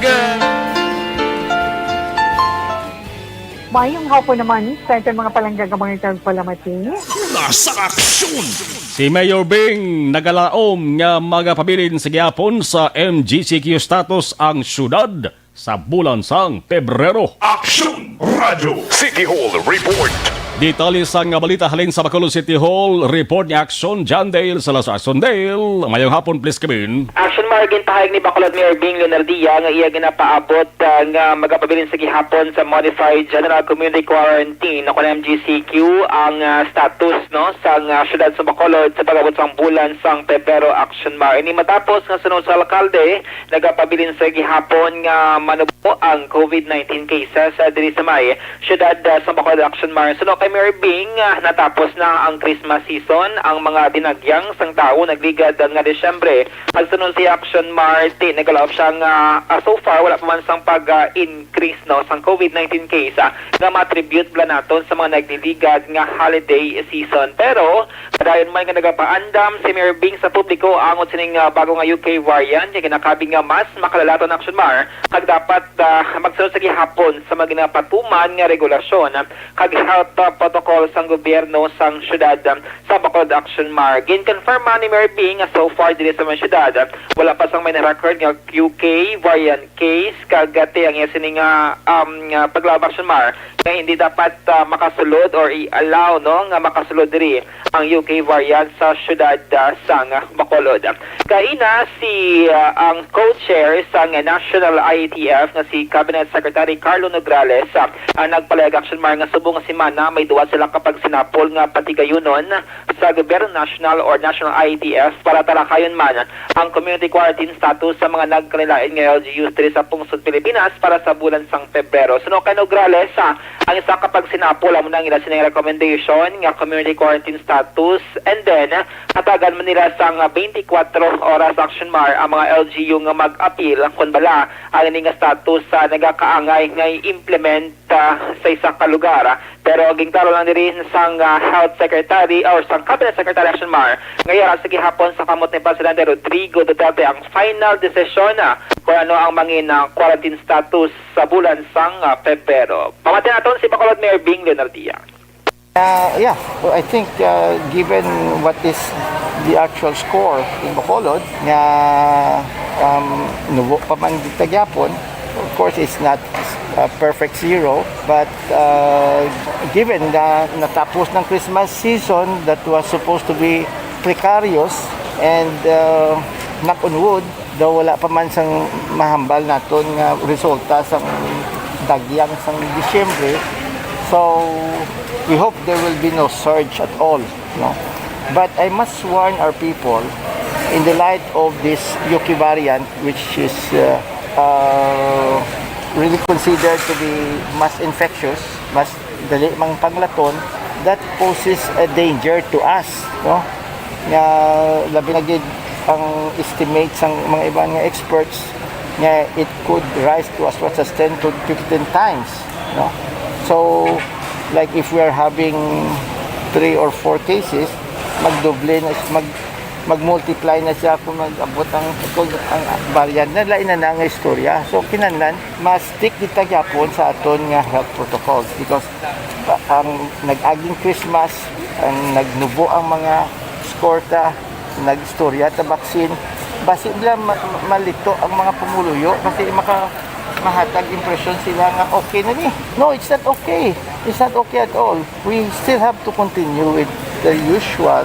Maayong hapon naman sa aton mga palangga nga mga tagpalamati. Una sa aksyon. Si Mayor Bing nagalaom nga magapabilin sa gihapon sa M G C Q status ang syudad sa bulan sang Pebrero. Aksyon Radio. City Hall Report. Detalye sang balita halin sa Bacolod City Hall. Report ni Action John Dale Salazar. Action Dale, mayong hapon, please come in. Action Mar, ginpahayag ni Bacolod Mayor Bing Leonardia nga iya ginapaabot, ah, nga magapabilin sa gihapon sa Modified General Community Quarantine o kon M G C Q ang, ah, status, no, sang, ah, siyudad sa Bacolod sa pag-abot sang bulan sang Pebrero. Action Mar, ini matapos nga suno sa alkalde nagapabilin sa gihapon nga manubo ang COVID nineteen cases, ah, diri sa may siyudad, ah, sa Bacolod. Action Mar, suno kay Mayor Bing, ah, natapos na ang Christmas season. Ang mga dinagyang sang tawo nagligad, ah, nga Disyembre. Pagsunod si Action Mar, ti nagalaop siya nga, ah, so far wala pa man sang pag, ah, increase, no, sang COVID nineteen case, ah, nga ma-attribute bala naton sa mga nagliligad nga holiday season. Pero padayon man nga nagapaandam si Mayor Bing sa publiko angot sining, ah, bago nga U K variant nga ginakabig nga mas makalalaton. Action Mar, kag dapat, ah, magsunod sa gihapon sa mga ginapatuman nga regulasyon, ah, kag health, ah, protocol sang gobyerno sang syudad, ah, sa Bacolod. Action Mar, ginkonfirma ni Mayor Bing nga so far diri sa mga syudad, ah, wala pa sang may na-record nga U K variant case, kag, ah, ti ang iya sini nga, um, nga paglaom. Action Mar, nga hindi dapat, ah, makasulod or i-allow, no, nga makasulod diri ang U K variant sa syudad, ah, sang Bacolod. Kaina si, ah, ang co-chair sang National I A T F nga si Cabinet Secretary Carlo Nograles, ah, ang nagpalayag. Action Mar, nga subong nga semana may duwa sila ka pagsinapol nga patigayunon sa gobyerno national or National I A T F para talakayon man ang community quarantine status sa mga nagkalain-lain nga L G Us diri sa pungsod Pilipinas para sa bulan sang Pebrero. Suno kay Nograles, ah, ang isa ka pagsinapol amo na ang ila sining recommendation nga community quarantine status, and then hatagan man nila sang twenty-four oras. Action Mar, ang mga L G U nga mag-apil kon bala ang ini nga status sa nagakaangay nga i-implement, ah, sa isa ka lugar. Pero ginklaro lang diri sang, ah, Health Secretary or sang Cabinet Secretary. Action Mar, nga yara sa gihapon sa kamot ni Presidente Rodrigo Duterte ang final decision, ah, kung ano ang mangin, ah, quarantine status sa bulan sang, ah, Pebrero. Pamati naton si Bacolod Mayor Bing Leonardia. Uh, yeah, well, I think, uh, given what is the actual score in Bacolod, nga, um, nubo pa man kita gyapon, of course, it's not a perfect zero, but, uh, given na natapos ng Christmas season that was supposed to be precarious, and, uh, knock on wood, daw wala pa man sang mahambal naton nga resulta sang dagyang sang Disyembre. So, we hope there will be no surge at all, no? But I must warn our people in the light of this U K variant, which is, uh, uh, really considered to be mas infectious, mas dali mang panglaton, that poses a danger to us, no? Nga labi na gid ang estimate sang mga iban nga experts nga it could rise to as much as ten to fifteen times, no? So, like, if we are having three or four cases, magdoble na, mag, mag-multiply na siya kung mag-abot ang, kung ang variant na, lain na na nga istorya. So, kinahanglan, ma-stick kita gyapon sa aton nga health protocols because, ah, ang nag-aging Christmas, ang nagnubo ang mga score ta, nag-istorya ta vaccine, basi bala ma-, malito ang mga pumuluyo kasi maka-, mahatag impresyon sila nga okay na ni. No, it's not okay. It's not okay at all. We still have to continue with the usual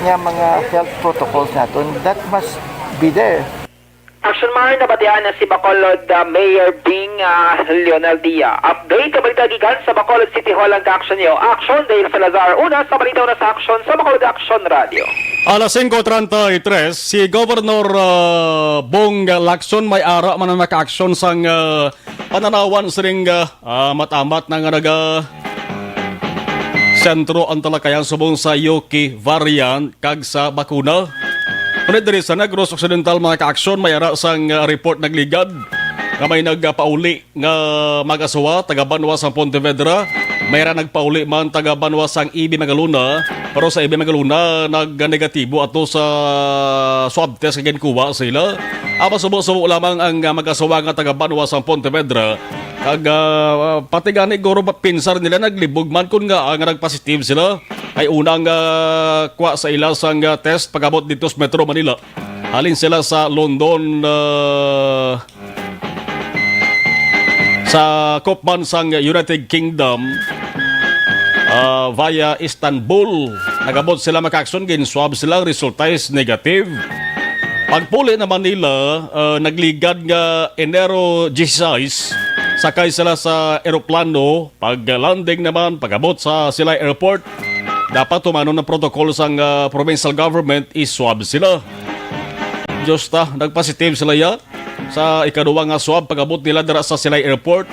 nga mga health protocols naton that must be there. Action Mar, nabatian na si Bacolod, ah, Mayor Bing, ah, Leonardia. Update sa balita gikan sa Bacolod City Hall ang ka-action niyo. Action Dale Salazar, una sa balita, una sa action sa Bacolod Action Radio. Alas singko treinta y tres, si Governor, ah, Bong Lacson may ara man ang naka-action sang, ah, pananawan sining, ah, ah, matamat na nga naga sentro ang talakayan subong sa U K variant kag sa bakuna. Ulit diri sa Negros Occidental, mga ka-action, may ara sang, ah, report nagligad nga may nagpauli nga mag-asawa taga banwa sa Pontevedra. May ara nagpauli man taga banwa sang E B Magalona, pero sa E B Magalona nag-negatibo ato sa swab test nga ginkuha sila. Ang masubo-subo lamang ang, ah, mag-asawa nga taga banwa sa Pontevedra. Kag, ah, pati gani guro pinsar nila naglibog man kun nga, ah, nga nagpositive sila. Ay unang, ah, kuha sa ila sang, ah, test pag-abot dito sa Metro Manila. Halin sila sa London, ah, sa Koopman sang United Kingdom. ah, via Istanbul. Nagabot sila, mga ka-aksyon, gin-swab sila, resulta is negative. Pagpuli naman nila, ah, nagligad nga Enero dieciséis, sakay sila sa eroplano. Pag-landing naman, pag-abot sa Silay Airport, dapat tumanon ang protocol sang, ah, provincial government, i-swab sila. Diyos ta, nagpositive sila ya sa ikaduwa nga swab pag-abot nila dira sa Silay Airport.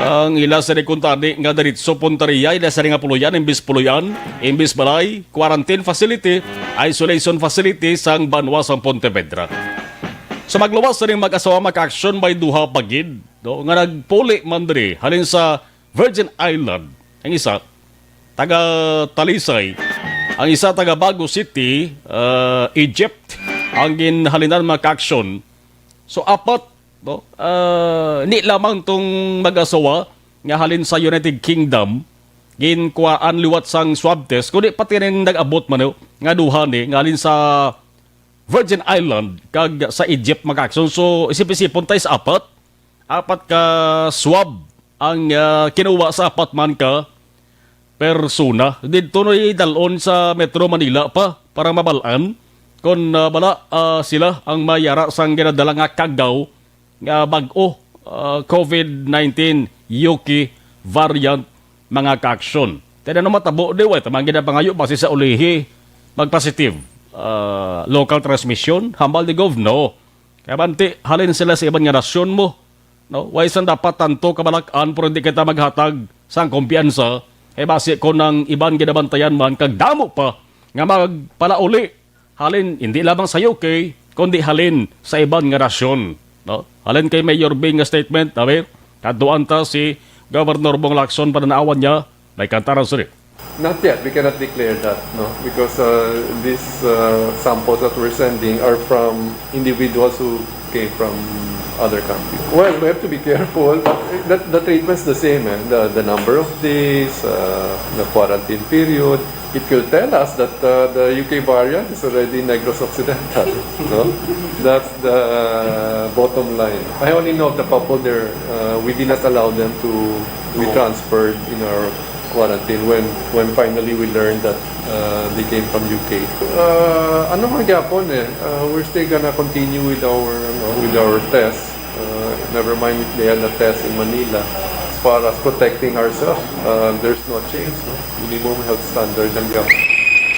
Ang ila sa kuntani nga diretso Punta Ria, ila sa nga puloy-an, imbis puloy-an, imbis balay, quarantine facility, isolation facility sang banwa sang Pontevedra. Sa magluwas sa ning mag-asawa, mga ka-aksyon, may duha pa gid, no, nga nagpuli man diri halin sa Virgin Island. Ang isa, taga Talisay. Ang isa, taga Bago City, ah, Egypt. Ang ginhalinan, mga ka-aksyon. So, apat, no? Ah, ni lamang tong mag-asawa nga halin sa United Kingdom, ginkuhaan liwat sang swab test, kundi pati ning nag-abot man, no, nga duha ni, nga halin sa Virgin Island kag sa Egypt, mga ka-aksyon. So, isip-isipon tayo sa apat. Apat ka swab ang, ah, kinuha sa apat man ka persona. Didto na idalon sa Metro Manila pa para mabal-an kon, ah, bala, ah, sila ang may ara sang ginadala nga kagaw nga bag-o, ah, COVID nineteen U K variant, mga ka-aksyon. Kaya ano matabo di, wa, tamang ginapangayo basi sa ulihi magpositive, ah, local transmission, hambal ni Gov, no. Kaya banti, halin sila sa iban nga nasyon mo, no? Way sang dapat tanto kabalak-an, pero hindi kita maghatag sang kumpiyansa. Kay basi kon ang iban ginabantayan man kag damo pa nga magpalauli halin hindi lamang sa U K, kundi halin sa iban nga nasyon, no? Halin kay Mayor Bing nga statement, abi, kadtuan ta si Governor Bong Lacson, pananawan niya, may kantaran sini. Not yet. We cannot declare that, no? Because, uh, these, uh, samples that we're sending are from individuals who came from other countries. Well, we have to be careful, but the, the treatment's the same, eh? The, the number of days, uh, the quarantine period. It will tell us that, uh, the U K variant is already Negros Occidental, no? That's the bottom line. I only know of the couple there, uh, we did not allow them to be transferred in our quarantine when, when finally we learned that, uh, they came from U K. Uh, ano man gyapon eh, uh, we're still gonna continue with our, ano, with our test. Uh, never mind if they had a test in Manila. As far as protecting ourselves, uh, there's no change, no? Minimum health standard lang gyapon.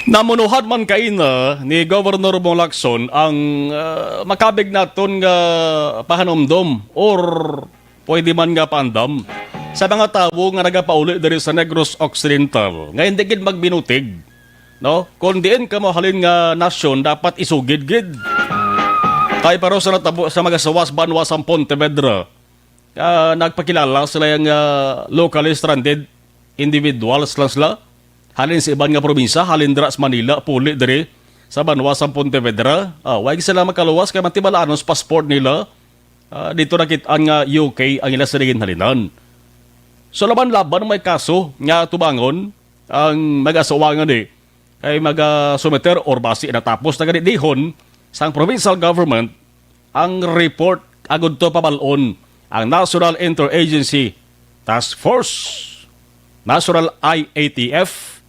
Namunuhan man kaina ni Governor Bong Lacson ang, uh, makabig naton nga pahanumdom or pwede man nga paandam sa mga tawo nga nagapauli diri sa Negros Occidental nga hindi gid magbinutig, no? Kon diin kamo halin nga nasyon, dapat isugid gid. Kay pareho sa natabo sa mag-asawa sa banwa sang Pontevedra, ah, nagpakilala sila nga, ah, locally stranded individuals lang sila. Halin sa iban nga probinsya, halin dira sa Manila, puli diri sa banwa sang Pontevedra. Ah, way sila makaluwas kay mantibalaan ang passport nila. Ah, dito nakit-an nga U K ang ila sa ginhalinan. So, laban-laban may kaso nga tubangon ang mag-asawa nga di kay maga-sumiter or basi natapos na gani dihon sang provincial government ang report agud to pabal-on ang National Interagency Task Force, National I A T F,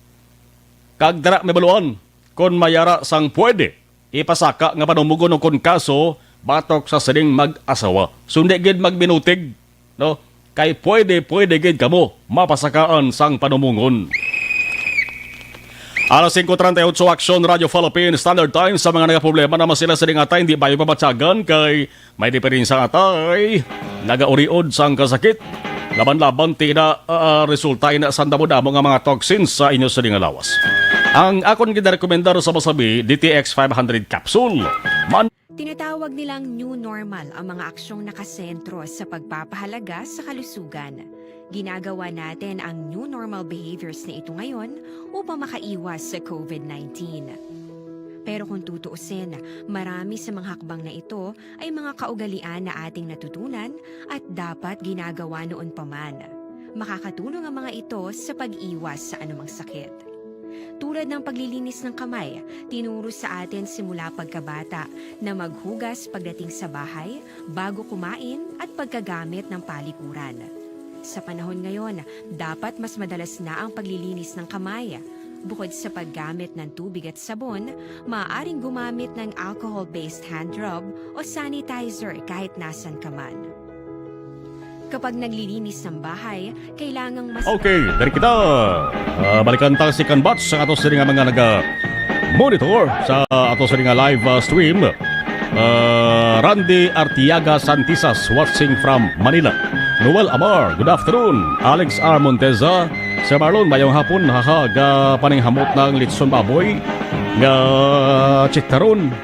kag dara may baluan kon mayara sang pwede ipasaka nga panumungon kon kaso batok sa sining mag-asawa. So, hindi gid magbinutig, no? Kay pwede, pwede gid kamo mapasakaan sang panumungon. Alas singko treinta y ocho, Aksyon Radio Philippines Standard Time. Sa mga nagaproblema naman sila sa ding atay, hindi ba yung pabatyagan kay may diferensya atay? Nagauriod sang kasakit. Laban-laban, tina, ah, resulta ina sang damo-damo nga mga toxins sa inyo sa ding lawas. Ang akon ginarekomendar sa masabi, D T X five hundred capsule. Man- Tinatawag nilang new normal ang mga aksyong nakasentro sa pagpapahalaga sa kalusugan. Ginagawa natin ang new normal behaviors na ito ngayon upang makaiwas sa COVID nineteen. Pero kung tutuusin, marami sa mga hakbang na ito ay mga kaugalian na ating natutunan at dapat ginagawa noon pa man. Makakatulong ang mga ito sa pag-iwas sa anumang sakit. Tulad ng paglilinis ng kamay, tinuro sa atin simula pagkabata na maghugas pagdating sa bahay, bago kumain at pagkagamit ng palikuran. Sa panahon ngayon, dapat mas madalas na ang paglilinis ng kamay. Bukod sa paggamit ng tubig at sabon, maaaring gumamit ng alcohol-based hand rub o sanitizer kahit nasan ka man. Kapag naglilinis ng bahay, kailangang mas Okay, diri kita. Ah, balikan ta si Kanbats sa ato sini nga mga naga-monitor sa ato sini nga live, ah, stream. Ah, Randy Artiaga Santisas watching from Manila. Noel Amar, good afternoon. Alex R Monteza, Sir Marlon, mayong hapon. Haha, ga paninghamot ng litson baboy nga chicharon.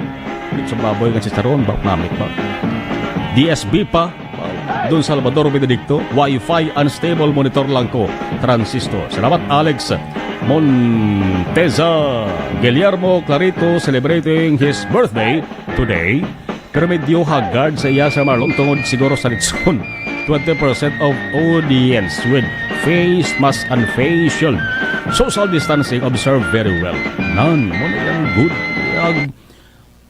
Litson baboy nga chicharon, ba namit ba? D S B pa. Don Salvador Benedicto, Wi-Fi unstable, monitor lang ko, transistor. Salamat, Alex Monteza. Guillermo Clarito celebrating his birthday today. Pero medyo haggard sa iya, Sir Marlon, tungod siguro sa litson. Twenty percent of audience with face mask and face shield. Social distancing observed very well. Nan, mo na yan, good. Ang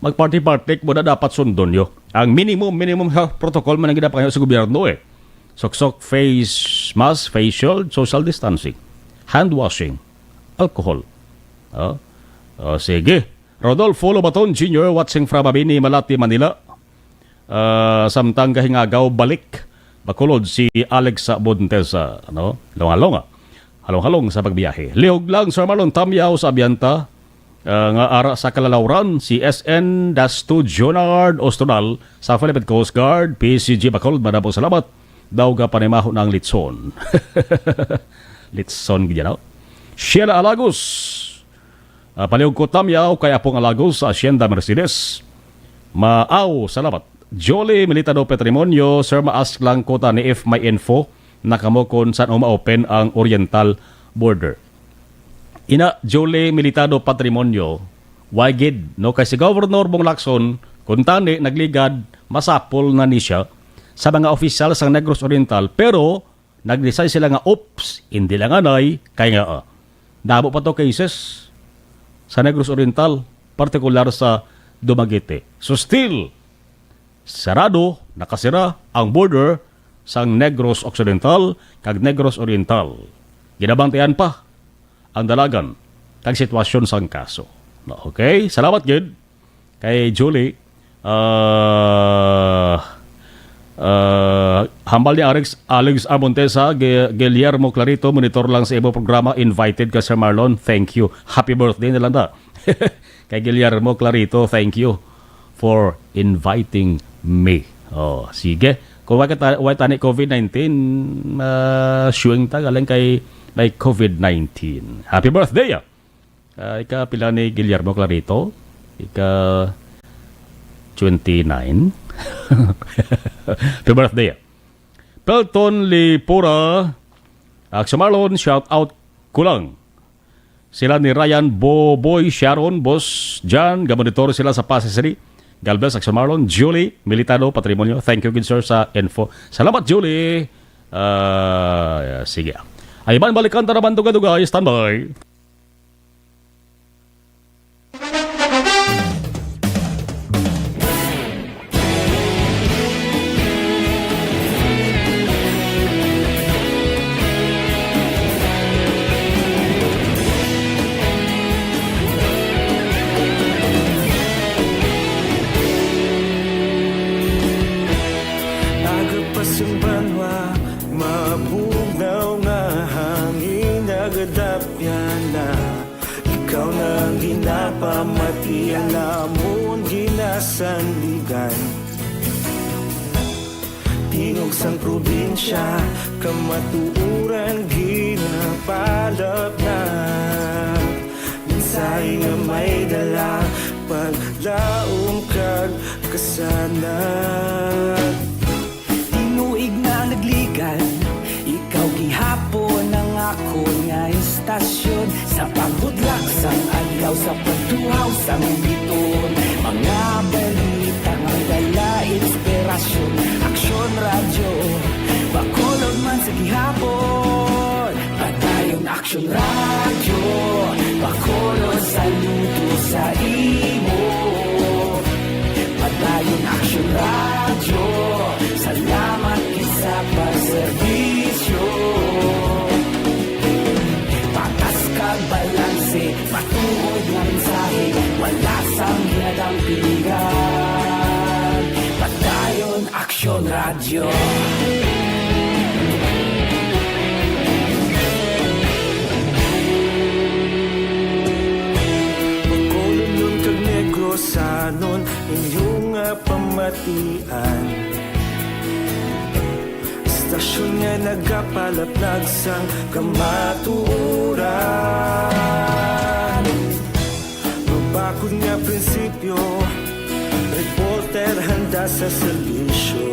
mag-party-party mo na dapat sundon nyo. Ang minimum, minimum health protocol man ang ginapangayo sa gobyerno eh. Suksok, face mask, face shield, social distancing, hand washing, alcohol. Oh. Oh, sige. Rodolfo Lobaton Junior watching from Mabini, Malate, Manila. Ah, samtang gahingagaw balik, Bacolod, si Alex Bontes, ah, ano? Halong-halong, ah. Halong-halong sa pagbiyahe. Lihog lang, Sir Marlon, tamyaw sa abyanta, ah, nga ara sa Kalalawran, si S N Dasto Jonard Ostronal sa Philippine Coast Guard, P C G Bacolod, madamo salamat. Daw ga panimaho na ang litson. Litson gid yan, no? Sheila Alagos. Ah, palihog ko tamyaw kay Apong Alagos sa Hacienda Mercedes. Maaw, salamat. Jolly Militado Patrimonio, sir, ma-ask lang ko tani if may info na kamo kung saan ma-open ang Oriental border. Ina, Jolly Militado Patrimonio, why gid, no? Kay si Governor Bong Lacson, kung tani, nagligad, masapol na ni siya sa mga opisyal sa Negros Oriental, pero nag-decide sila nga, "Oops, hindi lang anay," kay nga, ah, damo pa to cases sa Negros Oriental, partikular sa Dumaguete. So still, sarado, nakasira ang border sang Negros Occidental kag Negros Oriental. Ginabantayan pa ang dalagan kag sitwasyon sang kaso. Okay, salamat gid kay Julie. Ah, ah, hambal ni Alex, Alex Armontesa, Gu-, Guillermo Clarito, monitor lang sa imo programa, invited ka, Sir Marlon. Thank you. Happy birthday na lang ta. Kay Guillermo Clarito, thank you for inviting me. Oh, sige. Kung wa ka ta-, wa tani COVID nineteen, ah, showing ta galing kay may COVID nineteen. Happy birthday, ah. Ah, ika pila ni Guillermo Clarito? Ika twenty-nine. Happy birthday, ah. Pelton Lipura, ah, Sir Marlon, shout out ko lang. Sila ni Ryan, Boboy, Sharon, Boss John, gamonitor sila sa Pasay City. God bless, Action Marlon, Julie Militado, Patrimonio. Thank you, good sir, sa info. Salamat, Julie. Ah, sige. Ay, man, balikan ta naman, duga-duga. Standby. Aga pa sang banwa, mabugnaw nga hangin nagadapyan na. Ikaw na ang ginapamati, ang amon ginasandigan. Tingog sang probinsya, kamatuoran ginapalapnat. Mensahe nga may dala, paglaom kag kasanag. Tinuig na nagligad, ikaw gihapon ang akon nga istasyon. Sa pagbudlak sang adlaw, sa pagtuhaw sang biton, mga balita nga dala inspirasyon. Aksyon Radyo, Bacolod man sa gihapon. Padayon Aksyon Radyo, Bacolod, saludo sa imo. Padayon Aksyon Radyo, salamat gid sa pagserbisyo. Aksyon Radyo. Bacolodnon kag Negrosanon, inyo nga pamatian. Istasyon nga nagapalaplag sang kamatuoran. Mabakod nga prinsipyo, reporter handa sa serbisyo.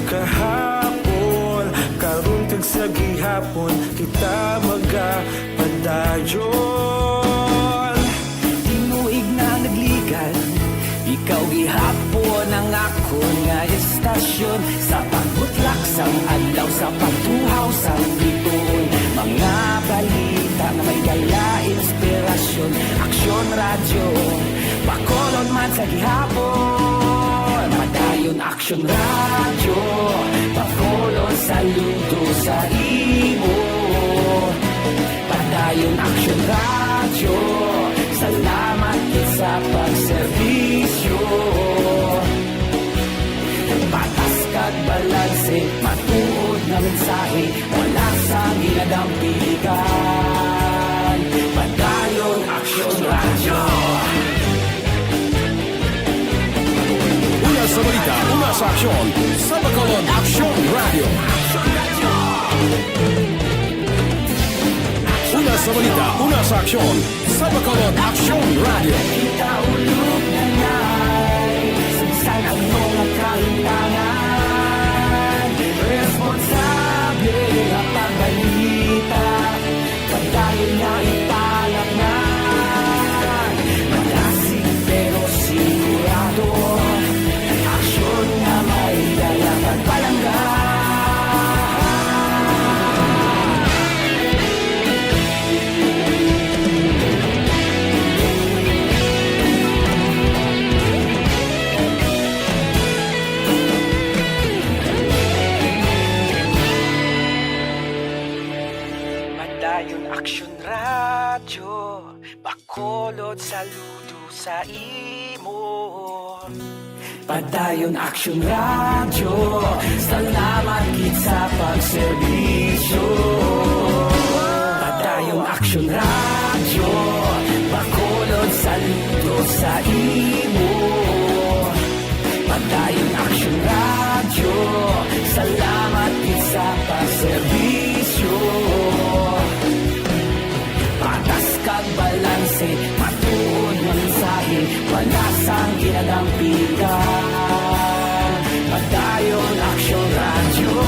Kahapon, karon kag sa gihapon, kita magapadayon. Tinuig na nagligan, ikaw gihapon ang akon nga istasyon. Sa pagbutlak sang adlaw, sa pagtuhaw sang bituon, mga balita nga may dala inspirasyon. Aksyon Radyo, Bacolod man sa gihapon. Padayon Aksyon Radyo, Bacolod saludo sa imo. Padayon Aksyon Radyo, salamat gid sa pagserbisyo. Patas kag balanse, matuod nga mensahe, wala sang ginadampigan. Padayon Aksyon Radyo. Una sa balita, una sa aksyon, sa Bacolod Aksyon Radyo. Una sa balita, una sa aksyon, sa Bacolod Aksyon Radyo. Kita ulog na nai, sugsan ang mga kahintangan. Responsable nga pagbalita, padayon nga ipalapnan. Malasig pero sigurado, aksyon nga may dala kag palangga. Padayon Aksyon Radyo, Bacolod saludo sa imo. Padayon Aksyon Radyo, salamat gid sa pagserbisyo. Padayon Aksyon Radyo, Bacolod saludo sa imo. Padayon Aksyon Radyo, salamat gid sa pagserbisyo. Patas kag balanse, matuod nga mensahe, wala sang ginadampigan. Padayon Aksyon Radyo.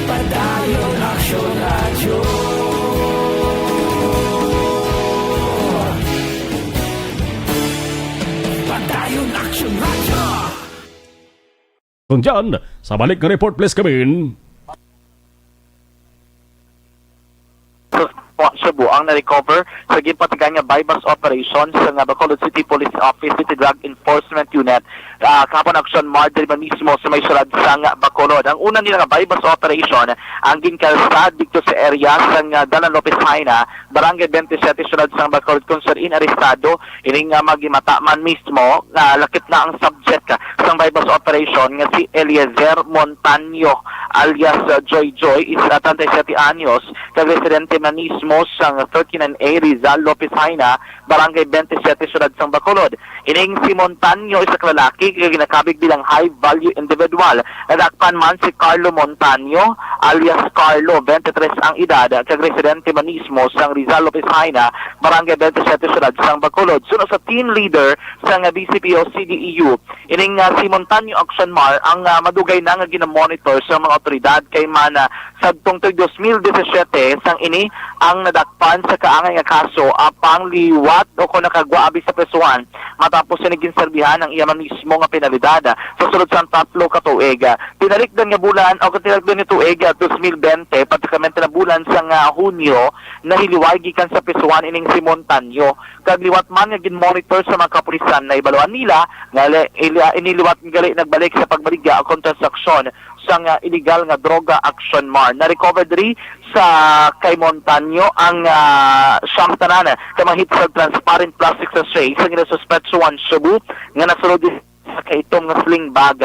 Padayon Aksyon Radyo. Padayon Aksyon Radyo. Kung dyan, sa balik nga report, please, Kevin. Sa Cebu ang na-recover sa ginpatigan nga buy-bust operation sa nga Bacolod City Police Office City Drug Enforcement Unit, ah, kahapon Aksyon Radyo, diri man mismo sa may syudad sang Bacolod. Ang una nila nga buy-bust operation ang ginkalsad dito sa area sang, ah, Dalan Lopez Jaena, Barangay twenty-seven, syudad sang Bacolod, kung saan inarestado ining, ah, magimata man mismo nga lakip na ang subject, ah, sang buy-bust operation nga si Eliezer Montaño alias, ah, Joy Joy, is, ah, treinta y siete anyos, kag residente man mismo sang thirty-nine A Rizal Lopez Jaena, Barangay twenty-seven, syudad sang Bacolod. Ining si Montaño, isa ka lalaki nga ginakabig bilang high value individual. Nadakpan man si Carlo Montaño alias Carlo, twenty-three ang edad, kag residente man mismo sang Rizal Lopez Jaena, Barangay twenty-seven, syudad sang Bacolod. Suno sa team leader sang B C P O C D E U, ining, ah, si Montaño Action Mar ang, ah, madugay na nga ginamonitor sa mga otoridad kay man, ah, sadtong tuig dos mil disisiete sang ini ang nadakpan sa kaangay nga kaso, apang liwat o kon nakagwa abi sa presuhan matapos ini ginserbihan ang iya man mismo nga penalidad sa sulod sang tatlo ka tuig. Tinalikdan nga bulan o tinalikdan nga tuig, ah, dos mil bente, partikularmente na bulan sang, ah, Hunyo, nahiliwat gikan sa prisuhan ining si Montaño. Kag liwat man nga gin-monitor sa mga kapulisan, nahibaluan nila nga li-, ili-, ini liwat nga gali nagbalik sa pagbaligya kon transaksyon sang, ah, illegal nga droga, Action Mar. Na-recover diri sa kay Montaño ang, ah, siyam tanan ka mga hitsel transparent plastic sachet sa ginasuspetsuhan shabu nga nasulod sa kaitom nga sling bag,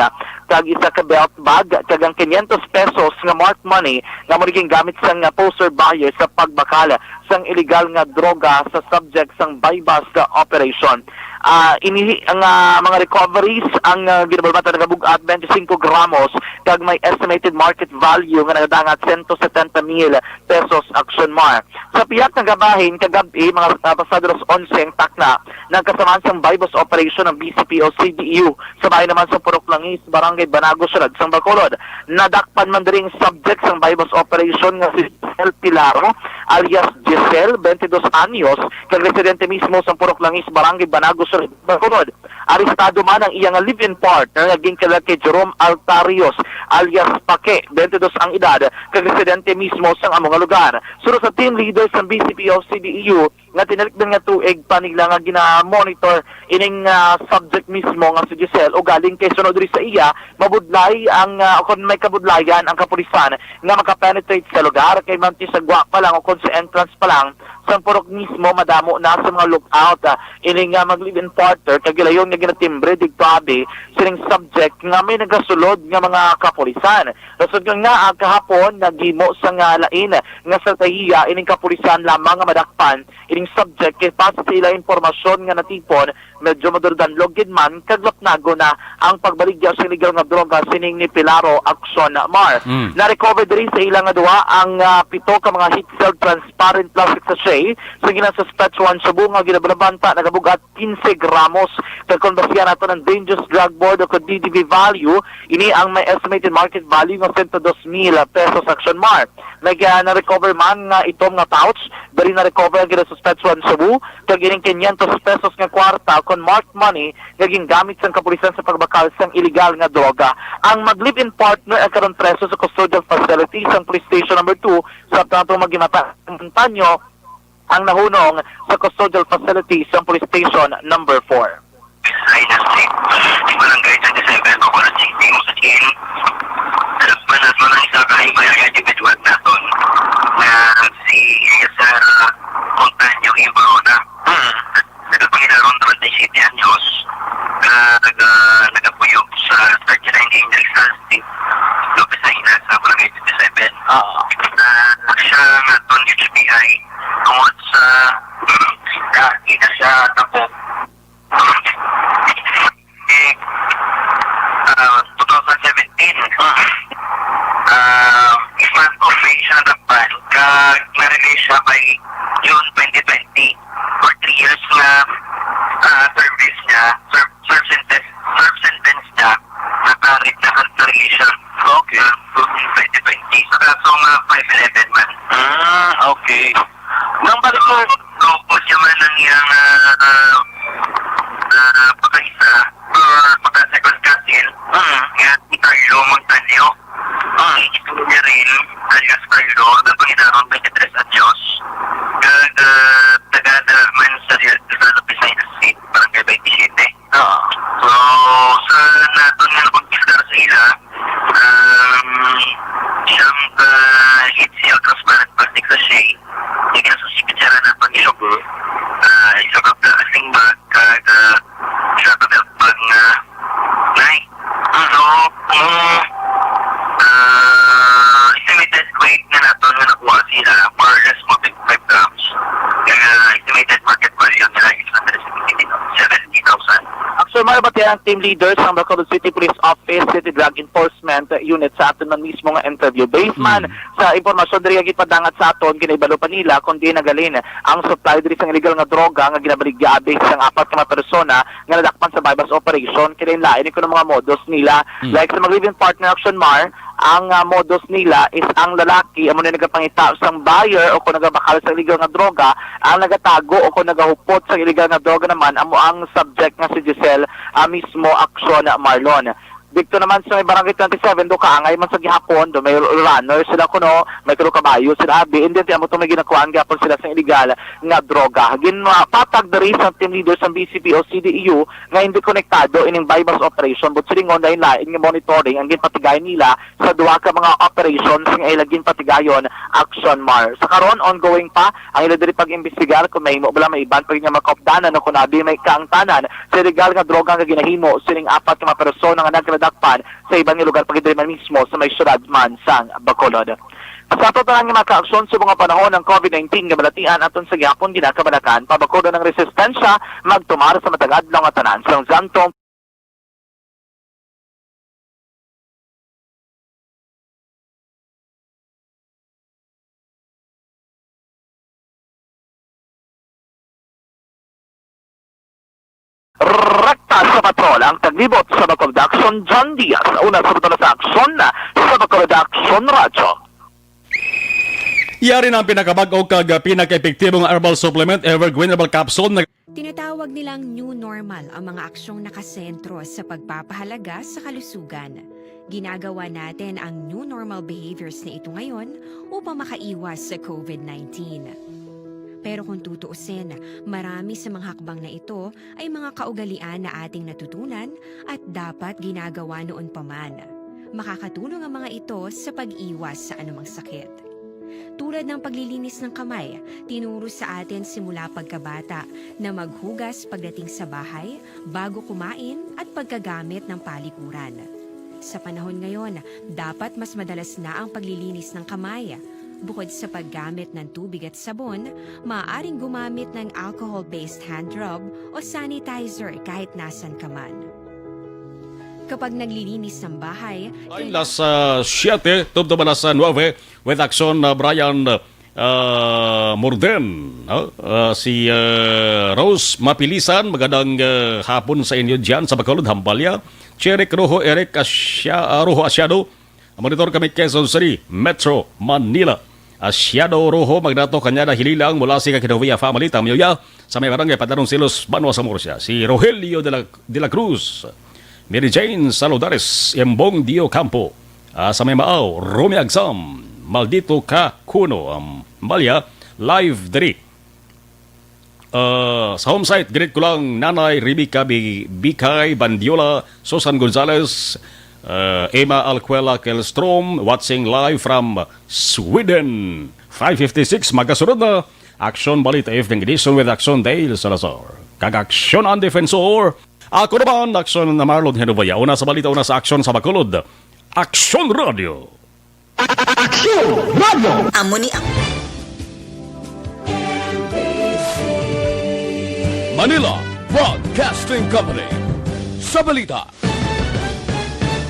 kag isa ka belt bag, kag ang quinientos pesos nga marked money nga amo ni gingamit sang, ah, poser buyer sa pagbakal sang illegal nga droga sa subject sang buy-bust operation. Ah, ini ang, ah, mga recoveries ang, ah, ginabulmatan nagabug-at twenty-five gramos kag may estimated market value nga nagadangat sento setenta mil pesos, Action Mar. Sa pihak nga bahin, kagab-i, mga, ah, pasado alas onse ang takna, nagkasamaan sang buy-bust operation ang B C P O C D E U sa bahin naman sa Purok Langis, Barangay Banago, Siyudad sang Bacolod. Nadakpan man diri ang subject sang buy-bust operation nga si Giselle Pilaro, alias Giselle, twenty-dos anyos, kag residente mismo sa Purok Langis, Barangay Banago, Siyudad sang Bacolod. Arestado man ang iya nga live-in partner nga ginkilala kay Jerome Altarios, alias Pake, twenty-dos ang edad, kag residente mismo sang amo nga lugar. Suno sa team leader sang B C P O C D E U, nga tinalikdan nga tuig pa nila nga gina-monitor ining, ah, subject mismo nga si Giselle, ugaling kay sunod diri sa iya, mabudlay ang, ah, kon may kabudlayan ang kapulisan nga makapenetrate sa lugar, kay manti sa gwa pa lang o kon sa entrance pa lang sang purok mismo, madamo na sa mga lookout, ah, ini nga mag-live-in partner, kag gilayon nga ginatimbre digto abi sining subject nga may nagasulod nga mga kapulisan. Rason nga, ah, kahapon naghimo sang, ah, lain nga estratehiya ining kapulisan lamang nga madakpan ining subject, kay base sa ila impormasyon nga natipon, medyo madurdanlog gid man kag lapnagon na ang pagbaligya sa illegal nga droga sining ni Pilaro, Action Mar. Mm. Na-recover diri sa ila nga duwa ang, ah, pito ka mga heat-sealed transparent plastic sachet sa ginasuspetsuhan shabu nga ginabanabanta nagabug-at quince gramos. Kag kon basihan nato ang Dangerous Drug Board o kon D D B value, ini ang may estimated market value nga sento dos mil pesos, Action Mar. Nag, ah, na-recover man nga itom nga pouch, diri na-recover ang ginasuspetsuhan shabu, kag ining quinientos pesos nga kwarta kon marked money nga gingamit sang kapulisan sa pagbakal sang illegal nga droga. Ang mag-live-in partner ang karon preso sa custodial facility sang Police Station Number Two, sa tanto magimata ang Montaño, ang nahunong sa custodial facility sang Police Station Number Four. Dynasty, Barangay twenty-seven, Bacolod City, Musakin. Dapat na sa mga isa ka iba yung individual naton na si Cesar Montaño Ibarona. Hmm. Nagapanginaron twenty-seven anyos. Ka, naga, nagapuyo sa thirty-nine Angel Sal Street, Lopez Aina, sa Barangay twenty-seven. Oo. Na siya nga ton H B I tungod sa, ah, ina sa tapo. Eh, ah, two thousand seventeen. Ah. Ah, month of pay siya nadakpan, kag na-release siya by June twenty twenty. For three years nga, ah, service niya, serve, serve sentence, serve sentence niya, nakarit na kag na-release siya. Okay. Sa June twenty twenty. Sa kaso nga five eleven man. Ah, okay. Nang balik ko, Lupos siya man ang iyang, ah, ah, ah, pagkaisa or pagka-second cousin, mm, nga si Carlo Montaño. Mm. Ito niya rin, alias Carlo, na pangidaron twenty-tres anyos. Kag, ah, taga Dalman sa Real, sa Lopez State, Barangay twenty-seven. Oo. So, sa naton nga nakonfiscar sa ila, um, siyam ka H C L transparent plastic sachet, nga ginasuspitsaran na pag-isugo, ah, isa ka plastic bag, kag, ah, isa ka belt bag nga nine. Mm. So, kung, ah, estimated weight nga naton nga nakuha sila, more or less, mga five grams. Kaya estimated market value nila is hundred seventy thousand. Actually, mabati ang team leader sa Bacolod City Police Office, City Drug Enforcement Unit sa aton man mismo nga interview. Based man Hmm. sa impormasyon diri nga gipadangat sa aton, ginahibalo pa nila kung diin nagahalin ang supply diri sang illegal nga droga nga ginabaligya abi sang apat ka mga persona nga nadakpan sa buy-bust operation. Kay lain-lain kuno mga modus nila. Hmm. Like sa mag-live-in partner, Action Mar, ang, ah, modus nila is ang lalaki amo na nagapangita sang buyer o kung nagabakal sa illegal nga droga, ang nagatago o kung nagahupot sa illegal nga droga naman amo ang subject nga si Giselle, ah, mismo, Action Marlon. Dito naman sa may Barangay twenty-seven, do kaangay man sa gihapon, do may runner sila kuno, may tulo ka bayo sila abi, and then ti amo to may ginakuhaan gihapon sila sa illegal nga droga. Ginpatag diri sa team leader sa B C P o C D E U nga hindi konektado ining buy-bust operation, but silingon, lain-lain nga monitoring ang ginpatigayon nila sa duha ka mga operations nga ila ginpatigayon, Action Mar. Sa karon, ongoing pa ang ila diri pag-imbestigar kung mahimo bala may iban pa gid nga makaupdanan o kung abi may kaangtanan sa illegal nga droga nga ginahimo sining apat ka mga persona nga nagkadakpan sa iban nga lugar pa gid diri man mismo sa may syudad man sang Bacolod. Sa pagtanan nga makaaksyon sa mga panahon ang COVID nineteen nga balatian aton sa gihapon ginakabalakan, pabakudo ng resistensya, magtumar sa matag adlaw nga tanan sa Santo Rekta sa patrol ang taglibot sa Bacolod Action, John Diaz. Una sa butang sa aksyon sa Bacolod Action Radyo. Yari na ang pinakabag-o kag pinaka-epektibo nga herbal supplement, Evergreen Herbal Capsule, na Tinatawag nilang new normal ang mga aksyong nakasentro sa pagpapahalaga sa kalusugan. Ginagawa natin ang new normal behaviors na ito ngayon upang makaiwas sa COVID nineteen. Pero kung tutuusin, marami sa mga hakbang na ito ay mga kaugalian na ating natutunan at dapat ginagawa noon pa man. Makakatulong ang mga ito sa pag-iwas sa anumang sakit. Tulad ng paglilinis ng kamay, tinuro sa atin simula pagkabata na maghugas pagdating sa bahay, bago kumain, at pagkagamit ng palikuran. Sa panahon ngayon, dapat mas madalas na ang paglilinis ng kamay. Bukod sa paggamit ng tubig at sabon, maaaring gumamit ng alcohol-based hand rub o sanitizer kahit nasan ka man. Kapag naglilinis ng bahay, Ay, kailangan las, ah, siyete, tubtob alas, ah, nuwebe, with action, ah, Brian, ah, Morden, no? Ah, si, ah, Rose Mapilisan, magandang, ah, hapon sa inyo diyan sa Bacolod, Hambalya. Cherry Rojo, Eric Asya-, ah, Rojo Asiado, Monitor kami, Quezon City, Metro Manila. Asiado Rojo, Magnato, Cañada, Hililang, Mulasi, kag Genovia family, Tamyoya, sa may barangay Padarong Silos, Banwa sa Murcia. Si Rogelio de la, de la Cruz, Mary Jane Saludares, Embong Dio Campo, ah, sa may Maaw, Romy Agsam, Maldito Ka Kuno, um, Malia, live diri. Uh, sa home site, greet ko lang Nanay Rebecca Bi-, Bikay Bandiola, Susan Gonzalez, uh, Emma Alcuela Kelstrom, watching live from Sweden. Five fifty-six, magasunod na Aksyon Balita Evening Edition with Aksyon Dale Salazar. Kag Aksyon ang Defensor. Ako naman, Aksyon na Marlon Henubaya. Una sa balita, una sa aksyon sa Bacolod. Aksyon Radio. Aksyon Radio. Amo ni ang Manila Broadcasting Company. Sa balita,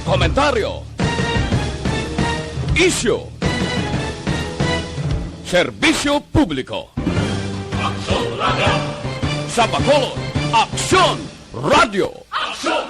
komentaryo, isyu, serbisyo publiko. Aksyon Radio. Sa Bacolod, Aksyon Radio. Aksyon